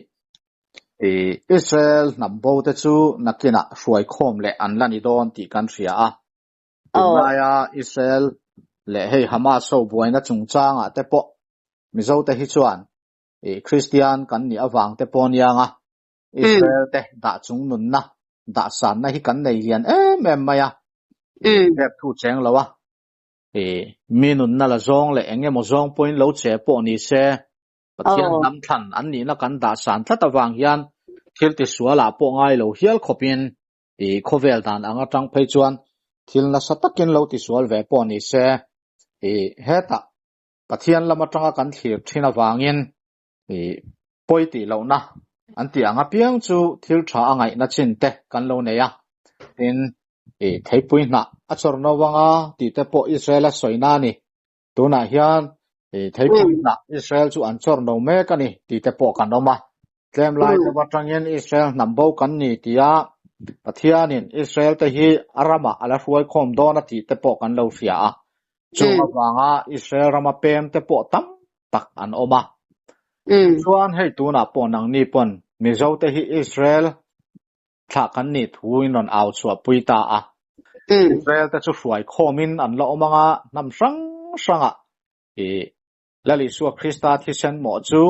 i Israel hnam bo te chu nakinah hruaikhawm leh an la ni dawn tih kan hria a. Tunlaia Israel leh hei Hamas ho buaina chungchangah te pawh Mizo te hi chuan i Kristian kan nih avang te pawh nianga Israel te dah chung nunna, dah sanna hi kan nei lian em em mai a. Rep thu cheng lo a. I mi nunna la zawng leh eng emaw zawng pawhin lo che pawh ni se Pathian hnam thlan an nihna kan dah san tlat avang hian thil tisualah pawh ngai lo hial khawpin i khawvel dan ang atang phei chuan thil nasa takin lo tisual ve pawh ni se i hetah Pathian lam atanga kan thlir thin avangin i pawi tih lohna an tih ang apiang chu thil tha a ngaihna chin te kan lo nei a. Tin, i theipui hnah a chawr no anga tih te pawh Israel a sawina a ni. Tunah hian theipui hnah Israel chu an chawr no mek a ni tih te pawh kan awm a. Tlem lai deuh atangin Israel hnam bo kan ni tia Pathianin Israel te hi a ramah a la hruai khawm dawn a tih te pawh kan lo hria a. Chung avanga Israel rama pem te pawh tam tak an awm a. Chuan hei tunah pawh nangni pawn Mizo te hi Israel thlah kan nih thu in rawn au chhuah pui ta a. Israel te chu hruai khawmin an la awm anga hnam hrang hrangah i Lal Isua Krista thisen mawh chu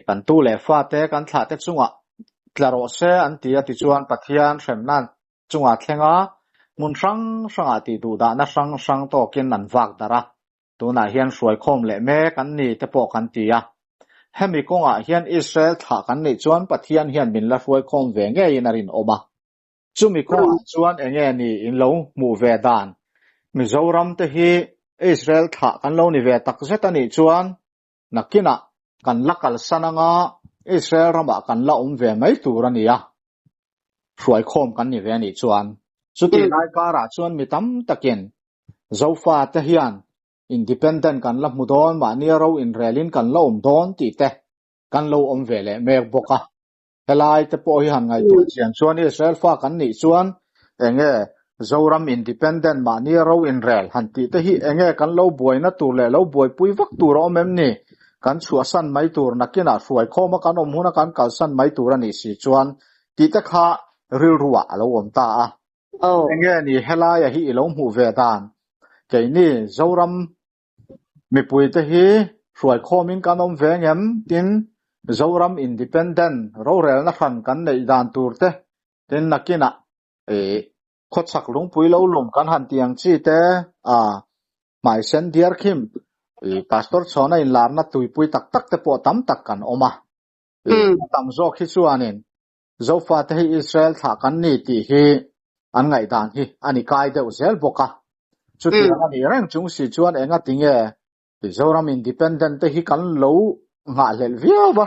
kan tu leh fate kan thlah te chungah tla rawh se an ti a tichuan Pathian hremna chungah thleng a hmun hrang hrangah tih duhdahna hrang hrang tawkin an vak darh a. Tunah hian hruaikhawm leh mek an ni te pawh kan ti a. Hemi kawngah hian Israel thlah kan nih chuan Pathian hian min la hruaikhawm ve ngeiin a rinawm a. Chumi kawngah chuan enge ni in lo hmuh ve dan? Mizoram te hi Israel thlah kan lo ni ve takzet a nih chuan nakinah kan la kalsan anga Israel ramah kan la awm ve mai tur a ni a. Hruaikhawm kan ni ve a nih chuan. Chutih lai karah chuan mi tam takin Zofa te hian independent kan la hmu dawn, mahnia ro inrelin kan la awm dawn tih te kan lo awm ve leh mek bawk a. Helai te pawh hi han ngaihtuah chian chuan Israel fa kan nih chuan enge Zoram independent mahnia ro inrel han tih te hi enge kan lo buaina tur leh lo buaipui vak tur a awm em ni? Kan chhuahsan mai tur nakinah hruaikhawma kan awm huna kan kalsan mai tur a nih si chuan tih te kha rilruah a lo awm ta a. Enge ni helaia hi i lo hmuh ve dan? Keini Zoram mipuite hi hruaikhawmin kan awm ve ngem? Tin, Zoram Independent rorelna hran kan neih dan tur te, tin nakinah khawchhak lungpui lo lum kan han ti ang chi te, a hmaisen diar khim Pastor Chhawna inlarna tuipui tak tak te pawh tam tak kan awm a. A tam zawk hi chuanin Zofate hi Israel thlah kan ni tih hi an ngaihdan hi a ni kai deuh zel bawk a. Chutiang a nih reng chung si chuan enga tinge Mizoram Independent te hi kan lo nghahhlelh viau va,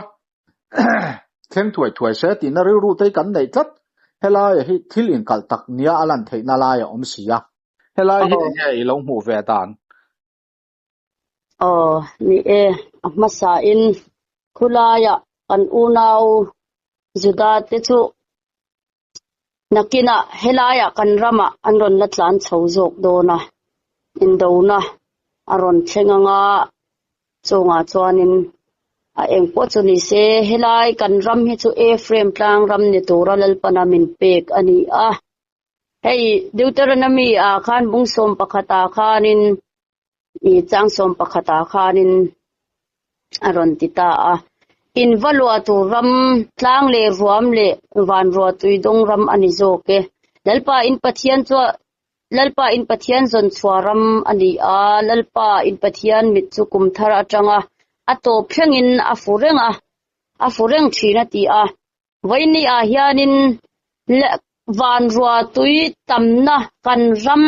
thleng thuai thuai se tihna rilru te hi kan neih tlat. Helai hi thil inkalh tak nia a lan theihna lai a awm si a. Helai hi enge i lo hmuh ve dan? Aw, ni e, a hmasain khulaiah kan unau Juda te chu nakinah helaiah kan ramah an rawn la tlan chho zawk dawn a, indona a rawn thleng anga chungah chuanin a eng pawh chu ni se helai kan ram hi chu Ephraim tlang ram ni tura Lalpana min pek a ni a. Hei Deuteronomy ah khan bung 11 ah khanin i chang 11 ah khanin a rawn ti ta a. In va luah tur ram tlang leh ruam leh van ruah tui dawng ram a ni zawk e. Lalpa in Pathian chu Lalpa in Pathian zawn chhuah ram a ni a, Lalpa in Pathian mit chu kum thar atanga a tawp thlengin a fu reng a, a fu reng thin a ti a. Vawiini ah hianin van ruahtui tamna kan ram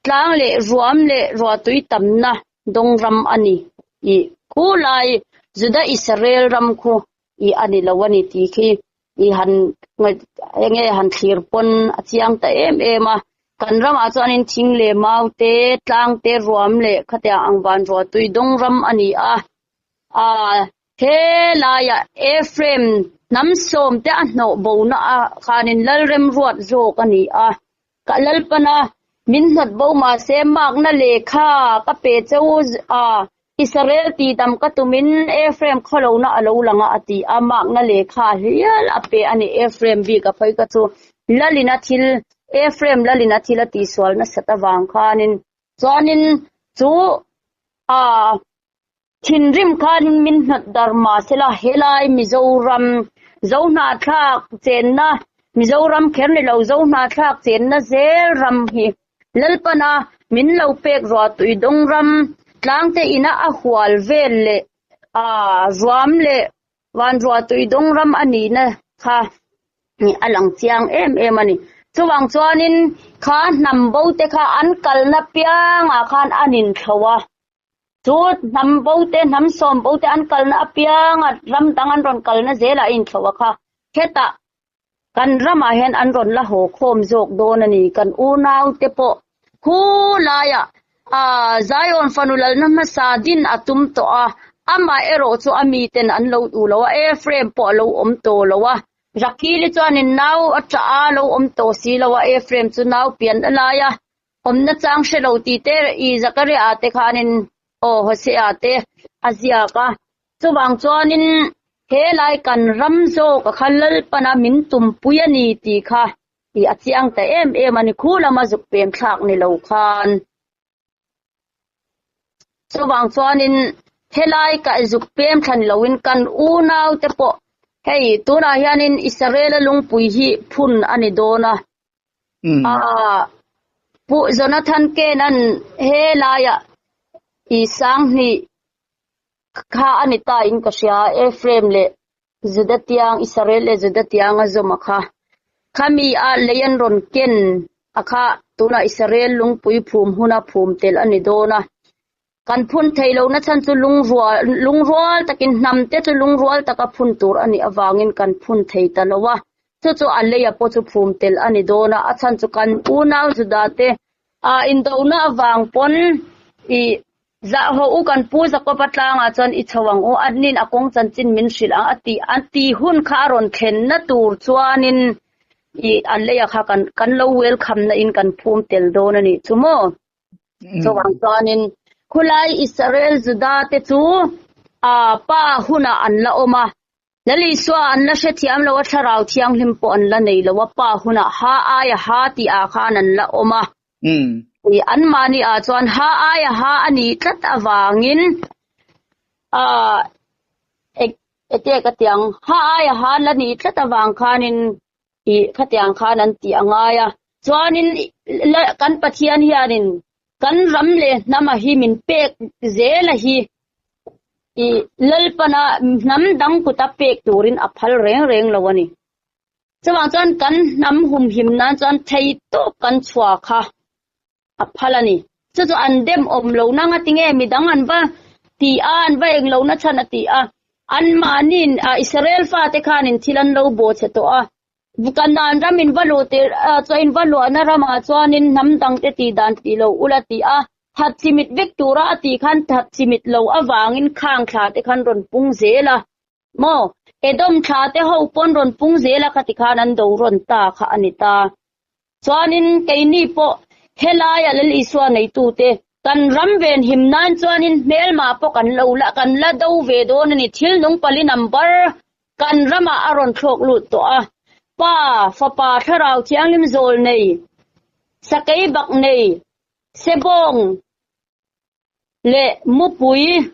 tlang leh ruam leh ruahtui tamna dawng ram a ni tih khu lai Juda Israel ram khu i a ni lo a ni tih khi I han enge han thlir pawn a chiang ta em em a. Kan ramah chuanin thing leh mau te, tlang te, ruam leh khatiang ang van ruah tui dawng ram a ni a. Aa he laiah Ephraim hnam sawm te a hnawh bona ah khanin Lalrem ruat zawk a ni a. Ka Lalpana min hnawt bo mahse makna lehkha ka pe cheu a, Israel tihdam ka tumin Ephraim khawlohna a lo lang a a ti a, makna lehkha hial a pe a ni. Ephraim bik a phei ka chu Lalin a thil Ephraim Lalin a thil a tihsual nasat avang khanin chuanin chu a Thinrim khanin min hnawt dar mahsela helai Mizoram Zohnahthlak chenna Mizoram kher ni lo Zohnahthlak chenna zel ram hi Lalpana min lo pek ruah tui dawng ram tlangte ina a hual vel leh a ruam leh van ruah tui dawng ram a nihna kha a lang chiang em em a ni. Chuvang chuanin kha hnam bo te kha an kalna piangah khan an inthlo a. Chu hnam bo te, hnam sawm bo te an kalna apianga ram dang an rawn kalna zelah a inthlauh a kha. Hetah kan ramah hian an rawn la haw khawm zawk dawn a ni. Kan unau te pawh khu laiah ah Zion fanu lalna hmasa din a tum tawh a, amah erawh chu a miten an lo duh lo a, Ephraim pawh a lo awm tawh lo a. Rakili chuanin nau a ṭah a, lo awm tawh si lo a, Ephraim chu nau pian a lai a. Awmna chang hre lo tih te i Zakaria te khanin aw Hosea te a ziak a. Chuvang chuanin he lai kan ram zawk a kha Lalpana min tumpui a ni tih kha i a chiang ta em em a ni. Khu lama zuk pem thlak ni lo khan. Chuvang chuanin helai ka zuk pem thla ni loin kan unau te pawh hei tunah hianin Israel-a lungpui hi phun a ni dawn a. A Pu Jonathan Kenan he laiah i sanghnih kha a ni ta in ka hria Ephraim leh Juda tiang Israel leh Juda tiang a zawm a kha. Khami a lei an rawn ken a kha tunah Israel lungpui phum huna phum tel a ni dawn a. Kan phun thei lohna chhan chu lungrual lungrual takin hnam te chu lungrual taka phun tur a nih avangin kan phun thei ta lo a, chu chu a leia pawh chu phum tel a ni dawn a, a chhan chu kan unau Juda te a indona avang pawn i zah haw u kan pu Jakob-a tlangah chuan i chho ang u, anin a kawng chanchin min hrilh ang a ti a ti hun kha a rawn thlenna tur chuanin i a leia kha kan kan lo welcome na in kan phum tel dawn a nih chu maw. Chuvang chuanin khulai Israel Juda te chu a pa hunah an la awm a, Lal Isua an la hrethiam lo a, Thlarau Thianghlim pawh an la nei lo a, pa hunah ha aia ha tih ah khan an la awm a. Anmahni ah chuan ha aia ha a nih tlat avangin a eke ka ti ang, ha aia ha la nih tlat avang khanin Ih, khatiang khan an tih a ngai a. Chuanin kan Pathian hianin kan ram leh hnama hi min pek zel a hi. Ih, Lalpana hnam dang kuta pek turin a phal reng reng lo a ni. Chuvang chuan kan hnam humhim nan chuan thei tawp kan chhuah kha a phal a ni. Chu chu an dem awm lo nang a ti nge midang an va ti a, an va eng lo na chhan a ti a. Anmahniin Israel fate khanin thil an lo bawh che tawh a. Kanaan ram in va luh tir chuan in va luahna ramah chuanin hnam dangte tih dan tih lo ula ti a. That chimit vek tura a tih khan that chimit lo avangin khang thla te khan rawn pung zel a. Maw? Edom thla te ho pawn rawn pung zel a khati khan an do rawn ta kha a ni ta. Chuanin keini pawh helaia Lal Isua neitute kan ram ven him nan chuanin hmelmah pawh kan lo la kan la do ve dawn a ni. Thil nung pali number kan ramah a rawn thlawk lut tawh a. Pa, Fapa, Thlarau Thianghlim zawl nei, Sakei bak nei, Sebawng leh mupui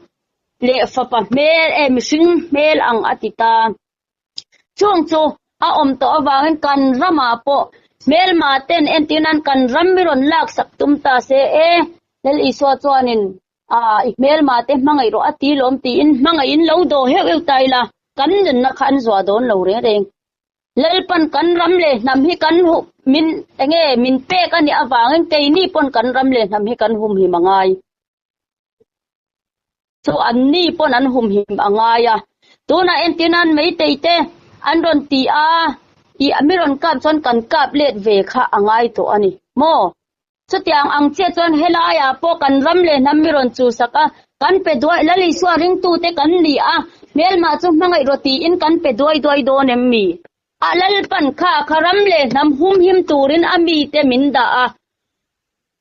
leh fapa hmel e mihring hmel ang a ti ta. Chung chu a awm tawh avangin kan ramah pawh hmelma ten entir nan kan ram mi rawn laksak tum ta se e, Lal Isua chuanin a i hmelma te hmangaih rawh a ti lawm tiin hmangaihin lo daw heuh heuh ta ila kan nunna kha an zuah dawn lo reng reng. Lalpan kan ram leh hnam hi kan hu min enge min pek a nih avangin keini pawn kan ram leh hnam hi kan humhim a ngai. Chu anni pawn an humhim a ngai a. Tunah entir nan Meitei te an rawn ti a, i mi rawn kap chuan kan kap let ve kha a ngai tawh a ni maw? Chutiang ang chiah chuan helaiah pawh kan ram leh hnam mi rawn chuhsak a, kan pe duai, Lal Isua ringtute kan ni a, hmelmah chu hmangaih rawh tiin kan pe duai duai dawn em mi? A Lalpan kha kha ram leh hnam humhim turin a mite min dah a,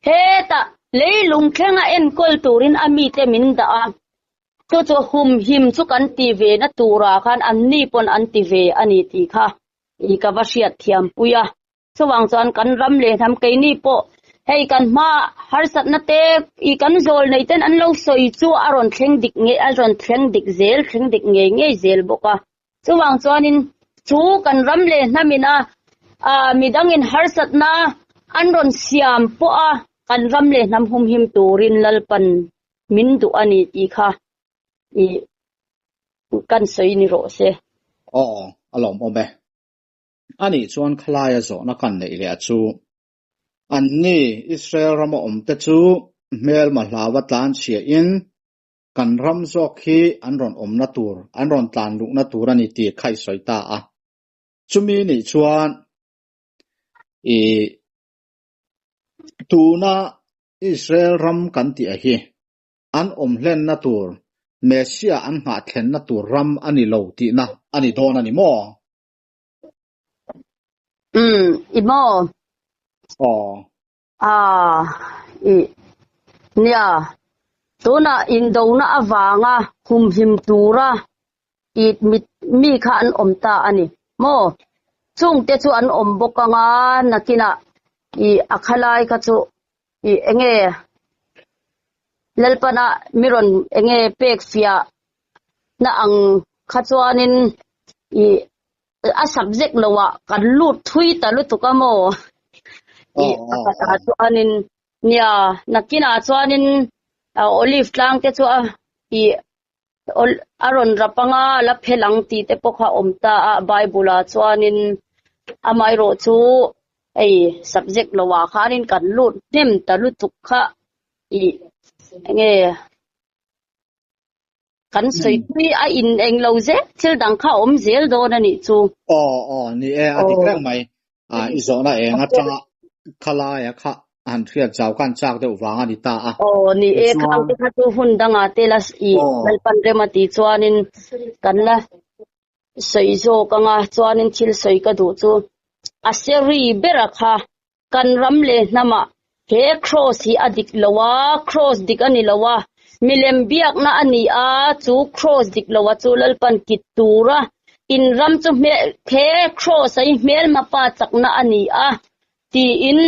hetah leilung thlenga enkawl turin a mite min dah a, chu chu humhim chu kan ti ve na turah khan anni pawn an ti ve a ni tih kha i ka va hriat thiam pui a. Chuvang chuan kan ram leh hnam keini pawh hei kan hma harsatna te i kan zawl nei ten an lo sawi chu a rawn thleng dik nge a rawn thleng dik zel thleng dik ngei ngei zel bawk a. Chuvang chuanin chu kan ram leh hnamin a ah midangin harsatna an rawn siam pawh a kan ram leh hnam humhim turin Lalpan min duh a ni tih kha i kan sawi ni rawh se. Aw a lawmawm e. Anih chuan khalaia zawhna kan neih leh a chu. Anni Israel rama awmte chu hmelma hlauva tlanchhiahin kan ram zawk hi an rawn awmna tur, an rawn tlan luhna tur a ni tih kha i sawi ta a. Chumi nih chuan i tuna Israel ram kan tih a hi an awm hlenna tur, Messiah an nghah thlenna tur ram a ni lo tihna a ni dawn a ni maw? Umm, i maw? Aw. Ah, i nia, tunah indona avanga humhim tura i mit mi kha an awm ta a ni maw? Chungte chu an awm bawk anga nakinah i a khalai kha chu i enge Lalpana mi rawn enge pek fiah na ang kha chuanin i a subject lo ah kan lut thui ta lutuk a maw i a khatah chuanin nia nakinah chuanin olive tlang te chu a i a rawn rap anga a la phel ang tih te pawh kha a awm ta a bible ah chuanin amaherawh chu hei subject lo ah khanin kan lut hnem ta lutuk kha i enge Kan sawi pui a in eng lo zel thil dang kha a awm zel dawn a nih chu. Aw aw ni e a dik reng mai. A i zawhna eng atanga khalaia kha han hriat zau khan chak deuh vang a ni ta a. Aw ni e khang te kha chu hun dangah te la i Lalpan rem a tih chuanin kan la sawi zawk anga chuanin thil sawi ka duh chu a seri bera kha Kan ram leh hnamah he kraws hi a dik lo a, kraws dik a ni lo a, milem biakna a ni a, chu kraws dik lo a chu Lalpan kit tura in ram chu he kraws a hi hmelma pa chakna a ni a, tiin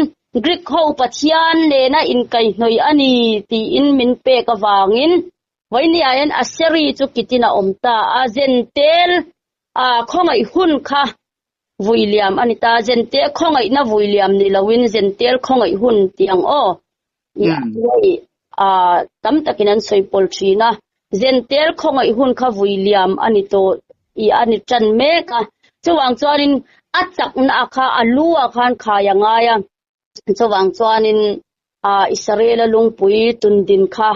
Greek ho Pathian nena inkaihhnawih a ni tiin min pek avangin vawinia hian Aseri chu kitin a awm ta a, Zentel a khawngaih hun kha Vuiliam a ni ta, Zentel khawngaihna vuiliam ni loin Zentel khawngaih hun tih ang aw. Hei tam takin an sawi pawl thin a, Zentel khawngaih hun kha vuiliam a ni tawh i a ni tan mek a, chuvang chuanin a chakna a kha a lu ah khan khai a ngai a, chuvang chuanin Israel-a lungpui tundin kha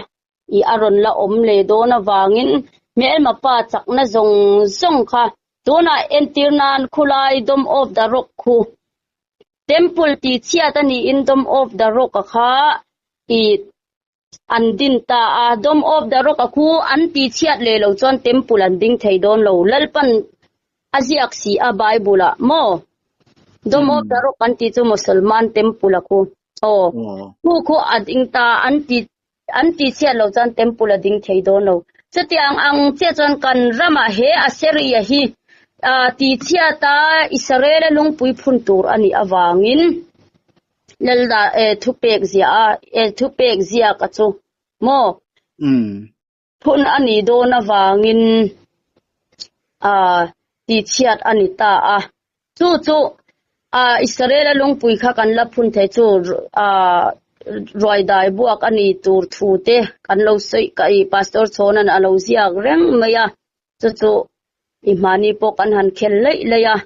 i a rawn la awm leh dawn avangin hmelma pa chakna zawng zawng kha tunah entir nan khulai Dome of the Rock khu Temple tih chhiat a niin Dome of the Rock a kha i an din ta a, Dome of the Rock a khu an tih chhiat leh lo chuan Temple an ding thei dawn lo, Lalpan a ziak si a Bible ah maw Dome of the Rock an tih chu Mosolman Temple a khu aw khu khu a ding ta an ti An tih chhiat loh chuan temple a ding thei dawn lo. Chutiang ang chiah chuan kan ramah he Assyria hi tih chhiata Israel-a lungpui phun tur a nih avangin Lalda thupek ziah a, thupek ziak a chu maw phun a nih dawn avangin tih chhiat a ni ta a. Chu chu Israel-a lungpui kha kan la phun thei chu ruaidai buak a ni tur thu te kan lo sawi ka i Pastor Chhawna'n a lo ziak reng mai a, chu chu i hmani pawh kan han khel laih laih a,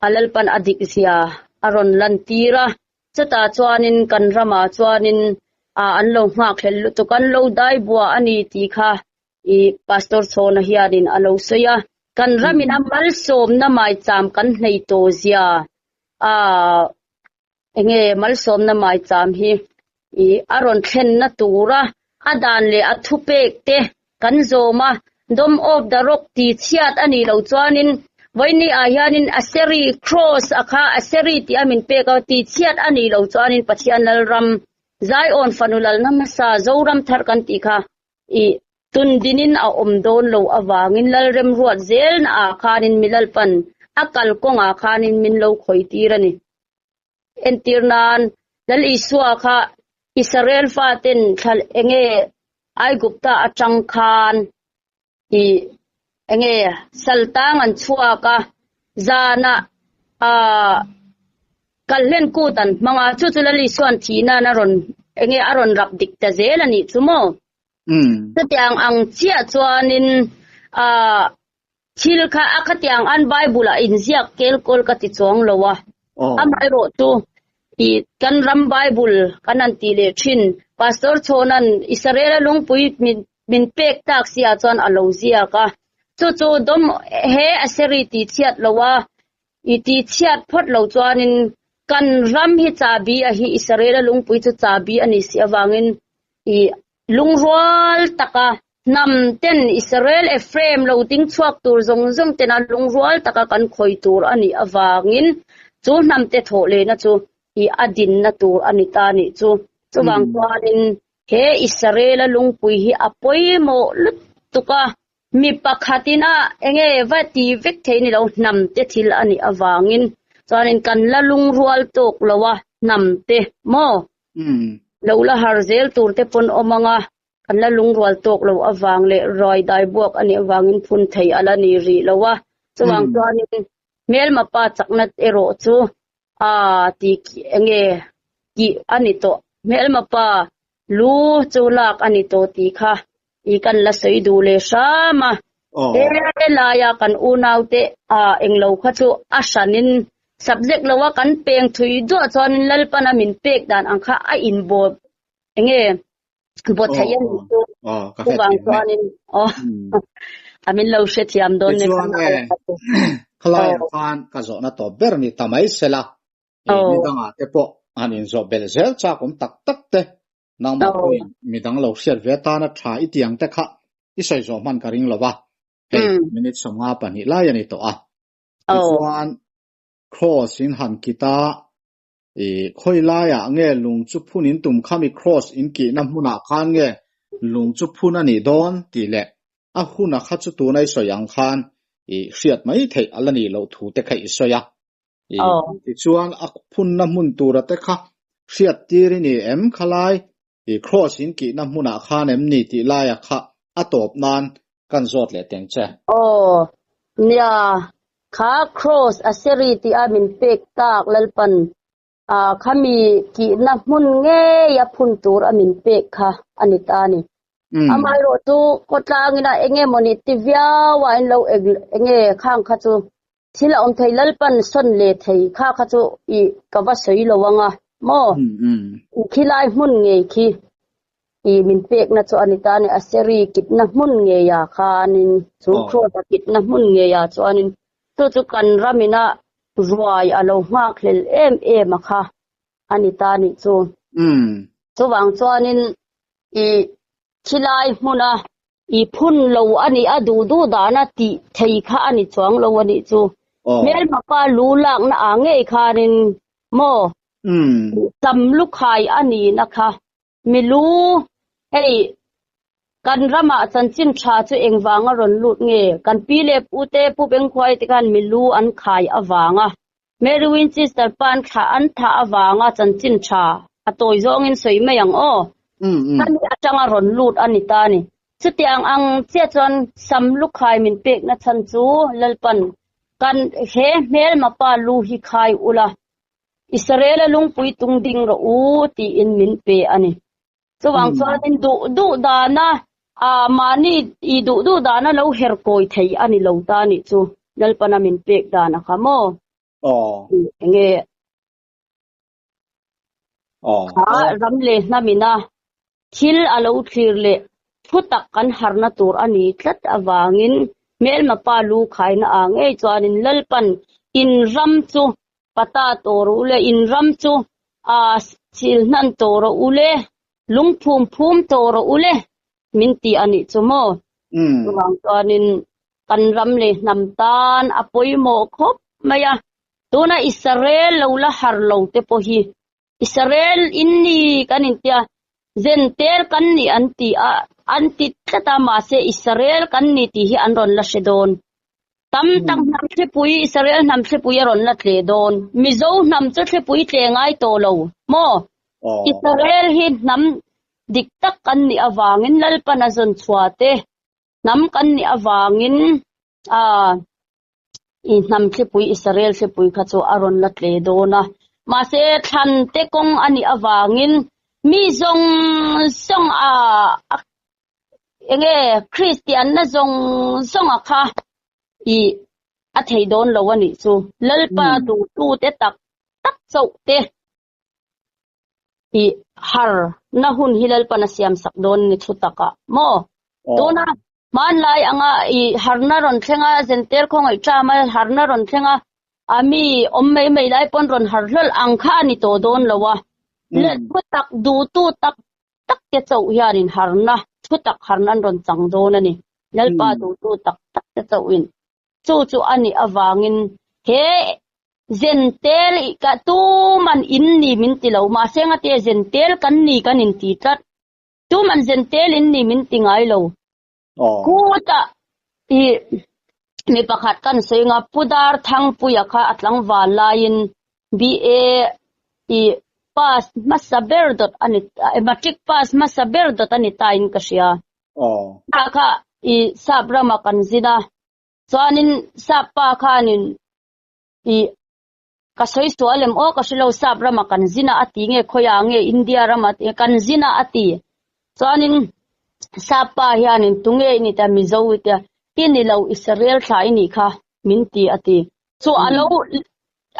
a Lalpan a dik zia a rawn lantir a, chutah chuanin kan ramah chuanin an lo nghakhlel lutuk, an lo dai bua a ni tih kha i Pastor Chhawna hianin a lo sawi a. Kan ramin a malsawmna maicham kan hnei tawh zia a enge malsawmna maicham hi i a rawn thlenna tura a dan leh a thupek te kan zawm a, Dome of the Rock ti chhiat a nih loh chuanin vawiini ah hianin Aseri Cross a kha Aseri tih a min pek a, ti chhiat a nih loh chuanin Pathian Lalram Zion fanu lalna hmasa Zoram thar kan tih kha i tun dinin a awm dawn lo avangin Lalremruat zelna ah khanin mi Lalpan a kalkawngah khanin min lo khawih tir a ni. Entir nan, Lal Isua kha Israel faten thla enge Aigupta atang khan i enge saltang an chhuak a, zanah ah kalhlen kut an hmang a, chu chu Lal Isua'n thihnan a rawn enge a rawn rap dik ta zel a nih chu maw? Chutiang ang chiah chuanin ah Thil kha a khatiang an Bible ah inziak kel kawl ka ti chuang lo a. Amaherawh chu i kan ram Bible kan han tih leh thin Pastor Chhawna'n Israel-a lungpui min min pek tak si ah chuan a lo ziak a. Chu chu dawm he Aseri tih chhiat lo a, i tih chhiat phawt lo chuanin kan ram hi chabi a hi Israel-a lungpui chu chabi a ni si avangin i Lungrual taka hnam ten Israel Ephraim lo ding chhuak tur zawng zawng tena lungrual taka kan khawi tur a nih avangin chu hnam te thawh lehna chu i a dinna tur a ni ta nih chu. Chuvang chuanin he Israel-a lungpui hi a pawimawh lutuk a, mi pakhatin a enge va ti vek thei ni lo hnam te thil a nih avangin chuanin kan la lungrual tawk lo a hnam te maw? Lo la har zel tur te pawn awm ang a, kan la lungrual tawk lo avang leh ruai dai buak a nih avangin phun thei a la ni rih lo a. Chuvang chuanin hmelma pa chakna erawh chu a ti enge tih a ni tawh. Hmelma pa lu chu lak a ni tawh tih kha i kan la sawi duh leh hram a. He laia kan unaute a englo kha chu a hranin subject loa kan peng thui duah chuanin Lalpana min pek dan ang kha a inbawt enge bawt thei a nih chu. Chuvang chuanin aw a min lo hrethiam dawn ne. Tichuan e, khalaiah khan ka zawhna tawp ber ni ta mai sela, mi dangah te pawh han inzawh belh zel chak awm tak tak te Nangmah pawhin midang lo hriat ve atana tha i ti ang te kha i sawi zawh hman ka ring lo va, hei minute 52 lai a ni tawh a. Tichuan Cross in han kit a, i khawi laiah nge lung chu phun in tum khami Cross in kihna hmunah khan nge lung chu phun a nih dawn tih leh a huna kha chu tuna i sawi ang khan i hriat mai theih a la nih loh thu te kha i sawi a. I tichuan a phunna hmun tura te kha hriat tir i ni em khalai i cross in kihna hmunah khan em ni tih laia kha a tawp nan kan zawt leh teng che. Aw, nia, kha cross a seri tih a min pek tak Lalpan a khami kihna hmun ngei a phun tur a min pek kha a ni ta a ni. Amaherawh chu khawtlangin a eng emaw ni ti viau a in lo eng nge khang kha chu Thil a awm thei Lalpan sawn leh thei kha kha chu i ka va sawi lo ang a maw? Khilai hmun ngei khi i min pekna chu a ni ta a ni, Aseri kitna hmun ngeia khanin chu Cross-a kitna hmun ngeia chuanin chu chu kan ramina ruai a lo nghak hlel em em a kha a ni ta a nih chu. Chuvang chuanin i khilai hmuna I phun lo a nih a duh duh dana tih thei kha a ni chuang lo a nih chu. Hmelma pa lu lakna ah ngei khanin maw tam lukhai a nihna kha mi lu hei kan ramah chanchin tha chu engvanga rawn lut nge kan pi leh pu te pu Bengkhuai te khan mi lu an khai avanga Mary Winchester pan thlah an thah avanga chanchin tha a tawi zawngin sawi mai ang aw. Khami atanga rawn lut a ni ta a ni. Chutiang ang chiah chuan sam lukhai min pekna chhan chu Lalpan kan he hmelma pa lu hi khai ula, Israel-a lungpui tung ding rawh u tiin min pe a ni. Chuvang chuanin duh duh dana ah mahni i duh duh dana lo her kawi thei a ni lo ta nih chu Lalpana min pek dan a kha maw? Aw. Enge Kha ram leh hnamina thil a lo thlir leh thu tak kan harna tur a ni tlat avangin. Hmelma pa lu khaina ah ngei chuanin Lalpan in ram chu pata tawh rawh u le, in ram chu aa chil hnan tawh rawh u le, lungphum phum tawh rawh u le min ti a nih chu maw? Chuvang chuanin kan ram leh hnam tan a pawimawh khawp mai a, tuna Israel lo la har lo te pawh hi Israel in ni kan intia, Zentel kan ni an ti a, an ti tlat a, mahse Israel kan ni tih hi an rawn la hre dawn. Tam tak hnam thlipui, Israel hnam thlipui a rawn la tle dawn. Mizo hnam chu thlipui tle ngai tawh lo maw? Israel hi hnam dik tak kan nih avangin Lalpan a zawn chhuah te, hnam kan nih avangin aa I hnam thlipui Israel thlipui kha chu a rawn la tle dawn a, mahse thlan te kawng a nih avangin mi zawng zawng a enge Kristian na zawng zawng a kha i a thei dawn lo a nih chu. Lalpa duhtu te tak tak chauh te i har na hun hi Lalpan a siam sak dawn ni thu takah maw? Tuna hmanlai anga i harna rawn thleng a, Zentel khawngaih ṭam a harna rawn thleng a, a mi awm mai mai lai pawn rawn har hlawlh ang kha a ni tawh dawn lo a. Leh thu tak duhtu tak tak te chauh hianin harna, thu tak harna an rawn chang dawn a ni. Lalpa duhtu tak tak te chauhin. Chu chu a nih avangin he Zentel i ka tuman in ni min ti lo, mahse ngate Zentel kan ni kan inti tlat. Tuman Zentel in ni min ti ngai lo. Khutah i mi pakhat kan sawi nga Pu Darthangpuia kha a tlangval laiin BA i pass hmasa ber dawt a ni, matric pass hmasa ber dawt a ni tain ka hria. Kha kha i sap rama kan zin a, chuanin sap pa khanin i ka sawi sual em aw ka hrelo sap rama kan zin a a ti nge khawiah nge India rama kan zin a a ti. Chuanin sap pa hianin tunge i ni ta Mizo i tia, i ni lo Israel thla i nih kha min ti a ti. Chu a lo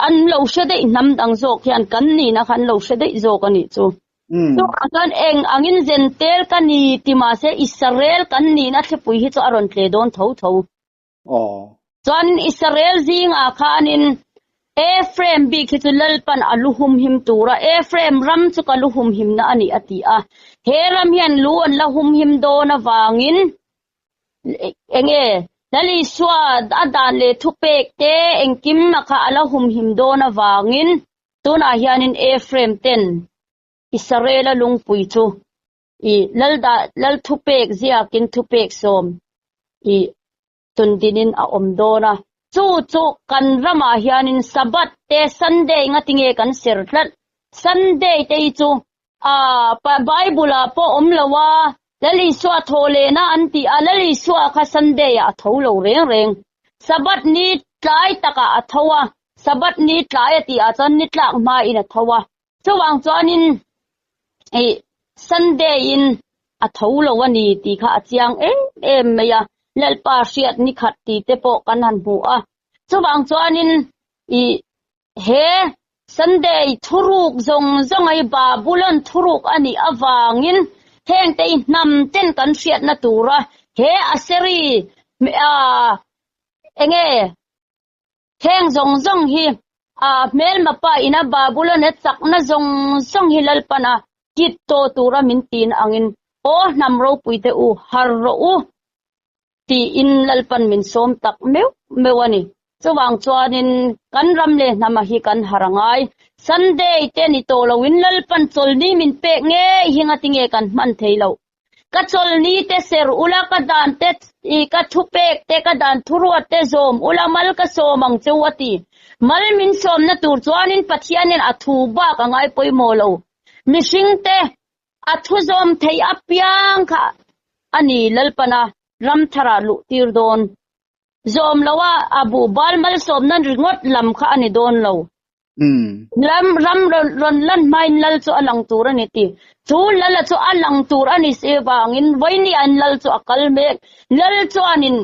an lo hre daih hnam dang zawk hian kan nihna kha an lo hre daih zawk a nih chu. Chuvang chuan eng angin Zentel ka ni ti mahse Israel kan nihna thlipui hi chu a rawn tle dawn tho tho. Chuan Israel zingah khanin Ephraim bik hi chu Lalpan a lu humhim tura Ephraim ram chu ka lu humhimna a ni a ti a. He ram hian lu an la humhim dawn avangin enge Lal Isua a dan leh thupek te engkim a kha a la humhim dawn avangin tunah hianin Ephraim ten Israel-a lungpui chu i lal dah lal thupek ziakin thupek sawm i tundinin a awm dawn a. Chu chu kan ramah hianin Sabbath te Sunday ngatinge kan ser tlat. Sunday te hi chu A Bible ah pawh awm lo a, Lal Isua thaw lehna an ti a, Lal Isua kha Sunday ah a tho lo reng reng. Sabbath ni tlai takah a tho a, Sabbath ni tlai a tih ah chuan ni tlak hma in a tho a. Chuvang chuanin i Sunday in a tho lo a ni tih kha a chiang em em mai a, Lalpa hriat ni khat tih te pawh kan han hmu a. Chuvang chuanin i He Sunday thuruk zawng zawng hi Babulon thuruk a nih avangin hengte hi hnam ten kan hriatna tura he Aseri enge heng zawng zawng hi hmelma pa ina Babulon he chakna zawng zawng hi Lalpana kit tawh tura min tin angin aw hnam ropuite u har rawh u tiin Lalpan min sawm tak meuh meuh a ni. Chuvang chuanin kan ram leh hnama hi kan har a ngai. Sunday te ni tawh loin Lalpan chawlni min pek ngei hi ngatinge kan hman thei loh. Ka chawlni te ser ula, ka dan te, ka thupek te, ka dan thuruat te zawm ula, mal ka sawm ang che u a ti. Mal min sawmna tur chuanin Pathianin a thu bak a ngai pawimawh lo. Mihring te A thu zawm thei apiang kha a ni Lalpana ram tharah luh tir dawn. Zawm lo a, a buh bal malsawmna ringawt lam kha a ni dawn lo. Lam ram rawn lan hmain lal chu a lang tur a ni ti. Chu lala chu a lang tur a ni si vangin vawinia an lal chu a kal mek. Lal chuanin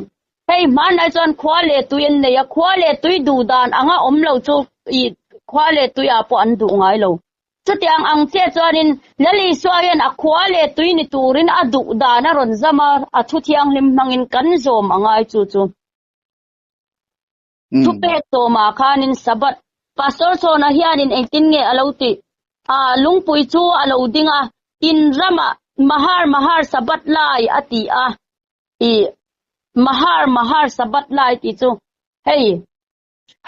hei hmanlai chuan khua leh tui an nei a, khua leh tui duh dan anga awm lo chu i khua leh tuiah pawh an duh ngai lo. Chutiang ang chiah chuanin Lal Isua hian a khua leh tui ni turin a duh dan a rawn zam a, a thu thianghlim hmangin kan zawm a ngai chu chu. Thupek tawmah khanin Sabbath Pastor Chhawna hianin engtin nge a lo tih? A lungpui chu a lo ding a, in ramah Mahar Mahar Sabbath lai a ti a. I Mahar Mahar Sabbath lai tih chu hei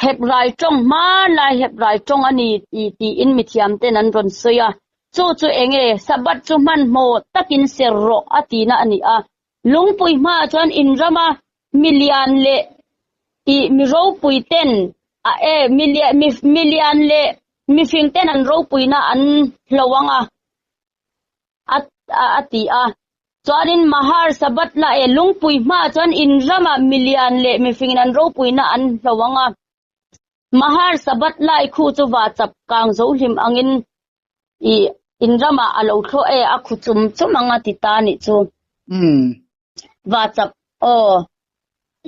Hebrai tawng hmanlai Hebrai tawng a ni ti tiin mithiam ten an rawn sawi a. Chu chu enge Sabbath chu hmanhmawh takin ser rawh a tihna a ni a. Lungpui hmaah chuan in rama milian leh tih mi ropui ten a e milian leh mifing ten an ropuina an hlo ang a a ti a. Chuanin Mahar Sabbath la e lungpui hmaah chuan in rama milian leh mifingin an ropuina an hlo ang a. Mahar Sabbath lai khu chu va chap kang zo hlim angin i in ramah a lo thlawh e a khu chum chum ang a ti ta nih chu. Va chap aw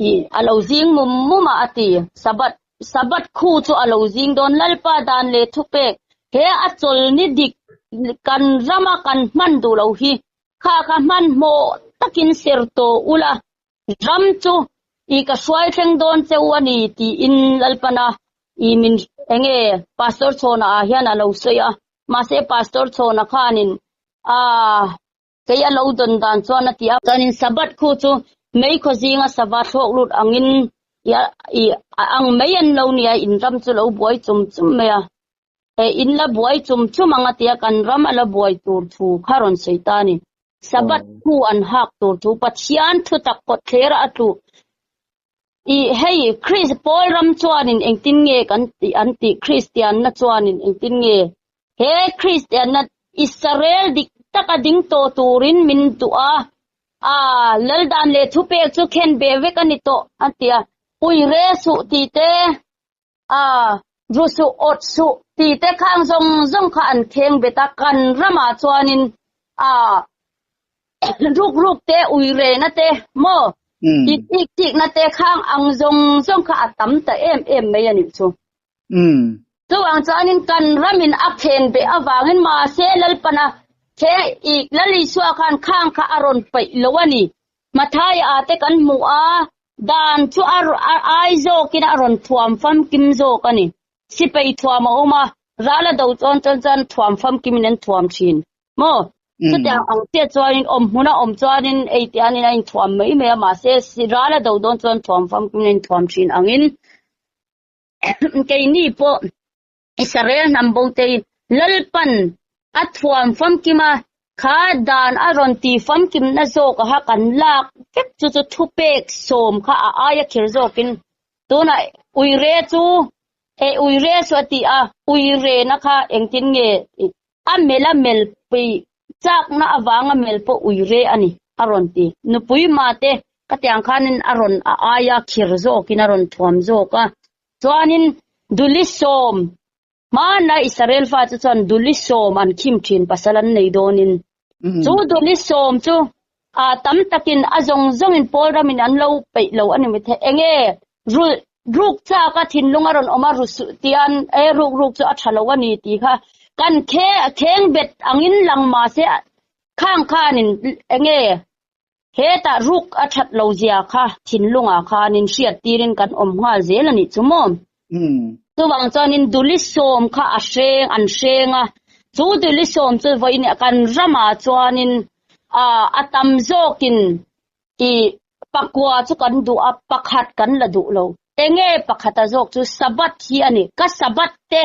i a lo zing mum mum a a ti. Sabbath Sabbath khu chu a lo zing dawn Lalpa dan leh thupek he a chawl ni dik kan rama kan hman duh lo hi kha kha hmanhmawh takin ser tawh ula Ram chu i ka hruai thleng dawn cheu a ni tiin Lalpana i min enge Pastor Chhawna ah hian a lo sawi a, mahse Pastor Chhawna khanin a kei a lo dawn dan chuan a ti a. Chuanin Sabbath khu chu meikhaw zinga sava thlawk lut angin i ang mai an lo nia, in ram chu lo buai chum chum mai a. He in la buai chum chum ang a tia kan ram a la buai tur thu kha rawn sawi ta a ni. Sabbath thu an hak tur chu Pathian thutak kawt thler a tlu. I hei Chris Paul ram chuanin engtin nge kan tih an tih Kristianna chuanin engtin nge he Kristianna Israel dik taka ding tawh turin min duh a, a laldan leh thupek chu khen be vek a ni tawh a tia. Ui re suh tih te A, ru suh, awt suh tih te khang zawng zawng kha an kheng bet a, kan ramah chuanin a ruk ruk te, ui rehna te maw, tih tik tikna te khang ang zawng zawng kha a tam ta em em mai a nih chu. Chuvang chuanin kan ramin a khen beh avangin mahse Lalpana khe ik Lal Isua khan khang kha a rawn paih lo a ni. Mathai ah te kan hmu a, Dan chu a ai zawkin a rawn thuam famkim zawk a ni. Sipai thuam a awm a, ral a do chuan chuan chuan thuam famkimin an thuam thin maw? Chutiang ang chiah chuanin awm hmun a awm chuanin ei tianin a inthuam mai mai a, mahse ral a do dawn chuan thuam famkimin a inthuam thin angin keini pawh Israel hnam bote hi Lalpan a thuam famkim a, kha dan a rawn ti famkimna zawk aha kan lak vek chu chu thupek sawm kha a aia khir zawkin tunah uire chu e uire chu a ti a, uirena kha engtin nge a mel a mel pui chakna avanga mel pawh uire a ni a rawn ti. Nupui mate ka tiang khanin a rawn a aia khir zawkin a rawn thuam zawk a. Chuanin duli sawm, hmana Israel fa chu chuan duli sawm an khim thin pasal an nei dawnin. Chu duli sawm chu a tam takin a zawng zawngin Paul ramin an lo peih lo a ni mai thei. Enge rulh ruk chak a thinlung a rawn awm a ru suh tian e ruk ruk chu a tha lo a ni tih kha kan khe kheng bet angin lang mahse khang khanin enge Hetah ruk a that lo zia kha thinlungah khanin hriat tirin kan awm nghal zel a nih chu maw? Chuvang chuanin duli sawm kha a hreng an hreng a, chu duli sawm chu vawiin kan ramah chuanin a tam zawkin i pakua chu kan duh a, pakhat kan la duh lo. Enge pakhata zawk chu Sabbath hi a ni. Ka Sabbath te,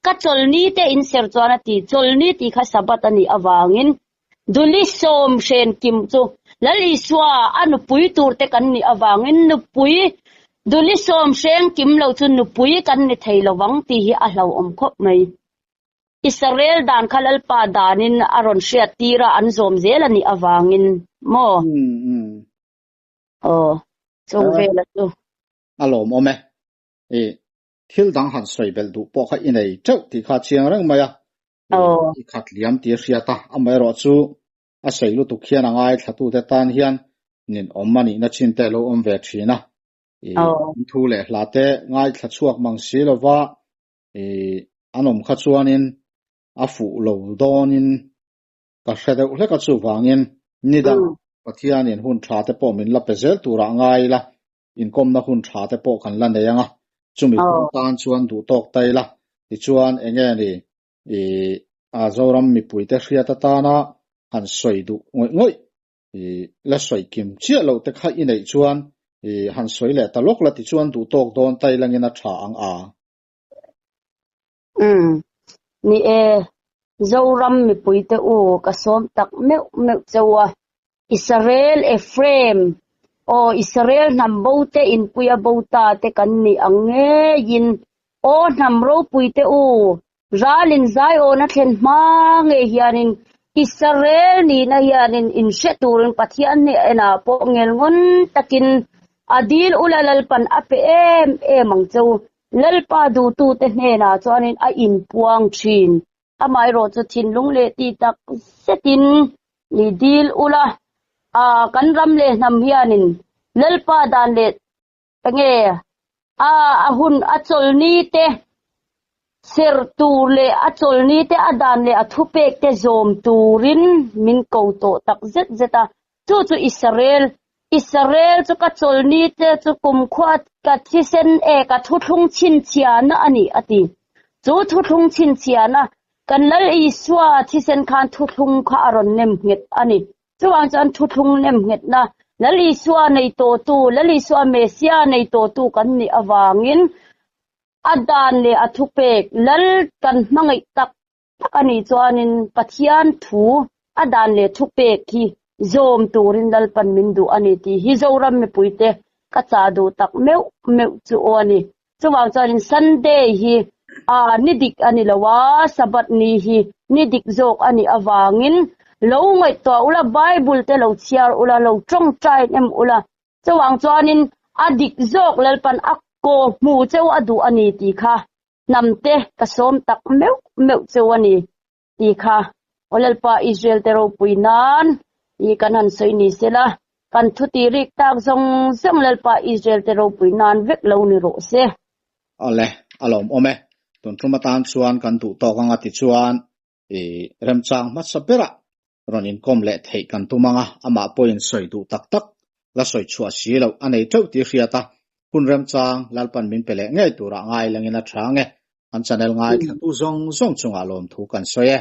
ka chawlni te in ser chuan a ti, chawlni tih kha Sabbath a nih avangin Duli sawm hren kim chu Lal Isua a nupui tur te kan nih avangin nupui Duli sawm hreng kim lo chu nupui kan ni thei lo vang tih hi a hlauhawm khawp mai. Israel dan kha Lalpa danin a rawn hriat tir a an zawm zel a nih avangin maw? Aw, chung vela chu. A lawmawm e. I thil dang han sawi belh duh pawh kha i nei teuh tih kha a chiang reng mai a. I khat liam tih a hriat a, amaherawh chu a sei lutuk hian a ngaithlatute tan hian ninawm a nihna chin te a lo awm ve thin a. I thu leh hla te ngaithla chhuak mang si lova i an awm kha chuanin a fuh lo dawnin ka hre deuh hlek a, chuvangin nidang Pathianin hun tha te pawh min la pe zel turah ngai ila, inkawmna hun tha te pawh kan la nei ang a. Chumi hun tan chuan duh tawk ta ila, tichuan enge ni i a Zoram mipuite hriat atana han sawi duh ngawih ngawih i la sawi kim chiah loh te kha i neih chuan i han sawi leh ta lawk la tichuan duh tawk dawn ta ilangin a tha ang a. Umm. Ni e, Zoram mipuite u ka sawm tak meuh meuh cheu a. Israel Ephraim, aw Israel hnam bo te inpuia bo ta te kan nih ang ngeiin, aw hnam ropui te u, ralin Zion a thlen hma ngei hianin Israel nihna hianin inhre turin Pathian hnenah pawh ngelngawn takin a dil ula Lalpan a pe em em ang cheu. Lalpa duhtute hnenah chuanin a inpuang thin. Amaherawh chu thinlung leh tih tak zetin ni dil ula, a kan ram leh hnam hianin Lalpa dan leh enge a a hun a chawlni te serh tur leh a chawlni te a dan leh a thupek te zawm turin min ko tawh tak zet zet a. Chu chu Israel, Israel chu ka chawlni te chu kumkhua ka thisen e ka thuthlung chhinchhiahna a ni a ti. Chu thuthlung chhinchhiahna kan Lal Isua thisen khan thuthlung kha a rawn nem nghet a ni. Chuvang chuan thuthlung nem nghetna Lal Isua nei tawhtu, Lal Isua Messiah nei tawhtu kan nih avangin a dan leh a thupek Lal kan hmangaih tak tak a nih chuanin Pathian thu a dan leh thupek hi zawm turin Lalpan min duh a ni tih hi Zoram mipuite ka chah duh tak meuh meuh chu aw a ni. Chuvang chuanin Sunday hi a ni dik a ni lo a, Sabbath ni hi ni dik zawk a nih avangin lo ngaihtuah ula, Bible te lo chhiar ula, lo tawngtai em ula, chuvang chuanin a dik zawk Lalpan a kaw hmu cheu a duh a ni tih kha Hnamte ka sawm tak meuh meuh cheu a ni tih kha Aw Lalpa Israel te ropui nan i kan han sawi ni sela, kan thu tih rik tak zawng zawng Lalpa Israel te ropui nan vek lo ni rawh se. Awle, a lawmawm e. Tun tum atan chuan kan duh tawk anga tichuan i remchang hmasa berah rawn inkawm leh theih kan tum ang a, amah pawhin sawi duh tak tak la sawi chhuah si loh a nei teuh tih hriat a, hun remchang Lalpan min pe leh ngei turah ngai langin a tha ang e. Kan channel ngaithlatu zawng zawng chungah lawmthu kan sawi e.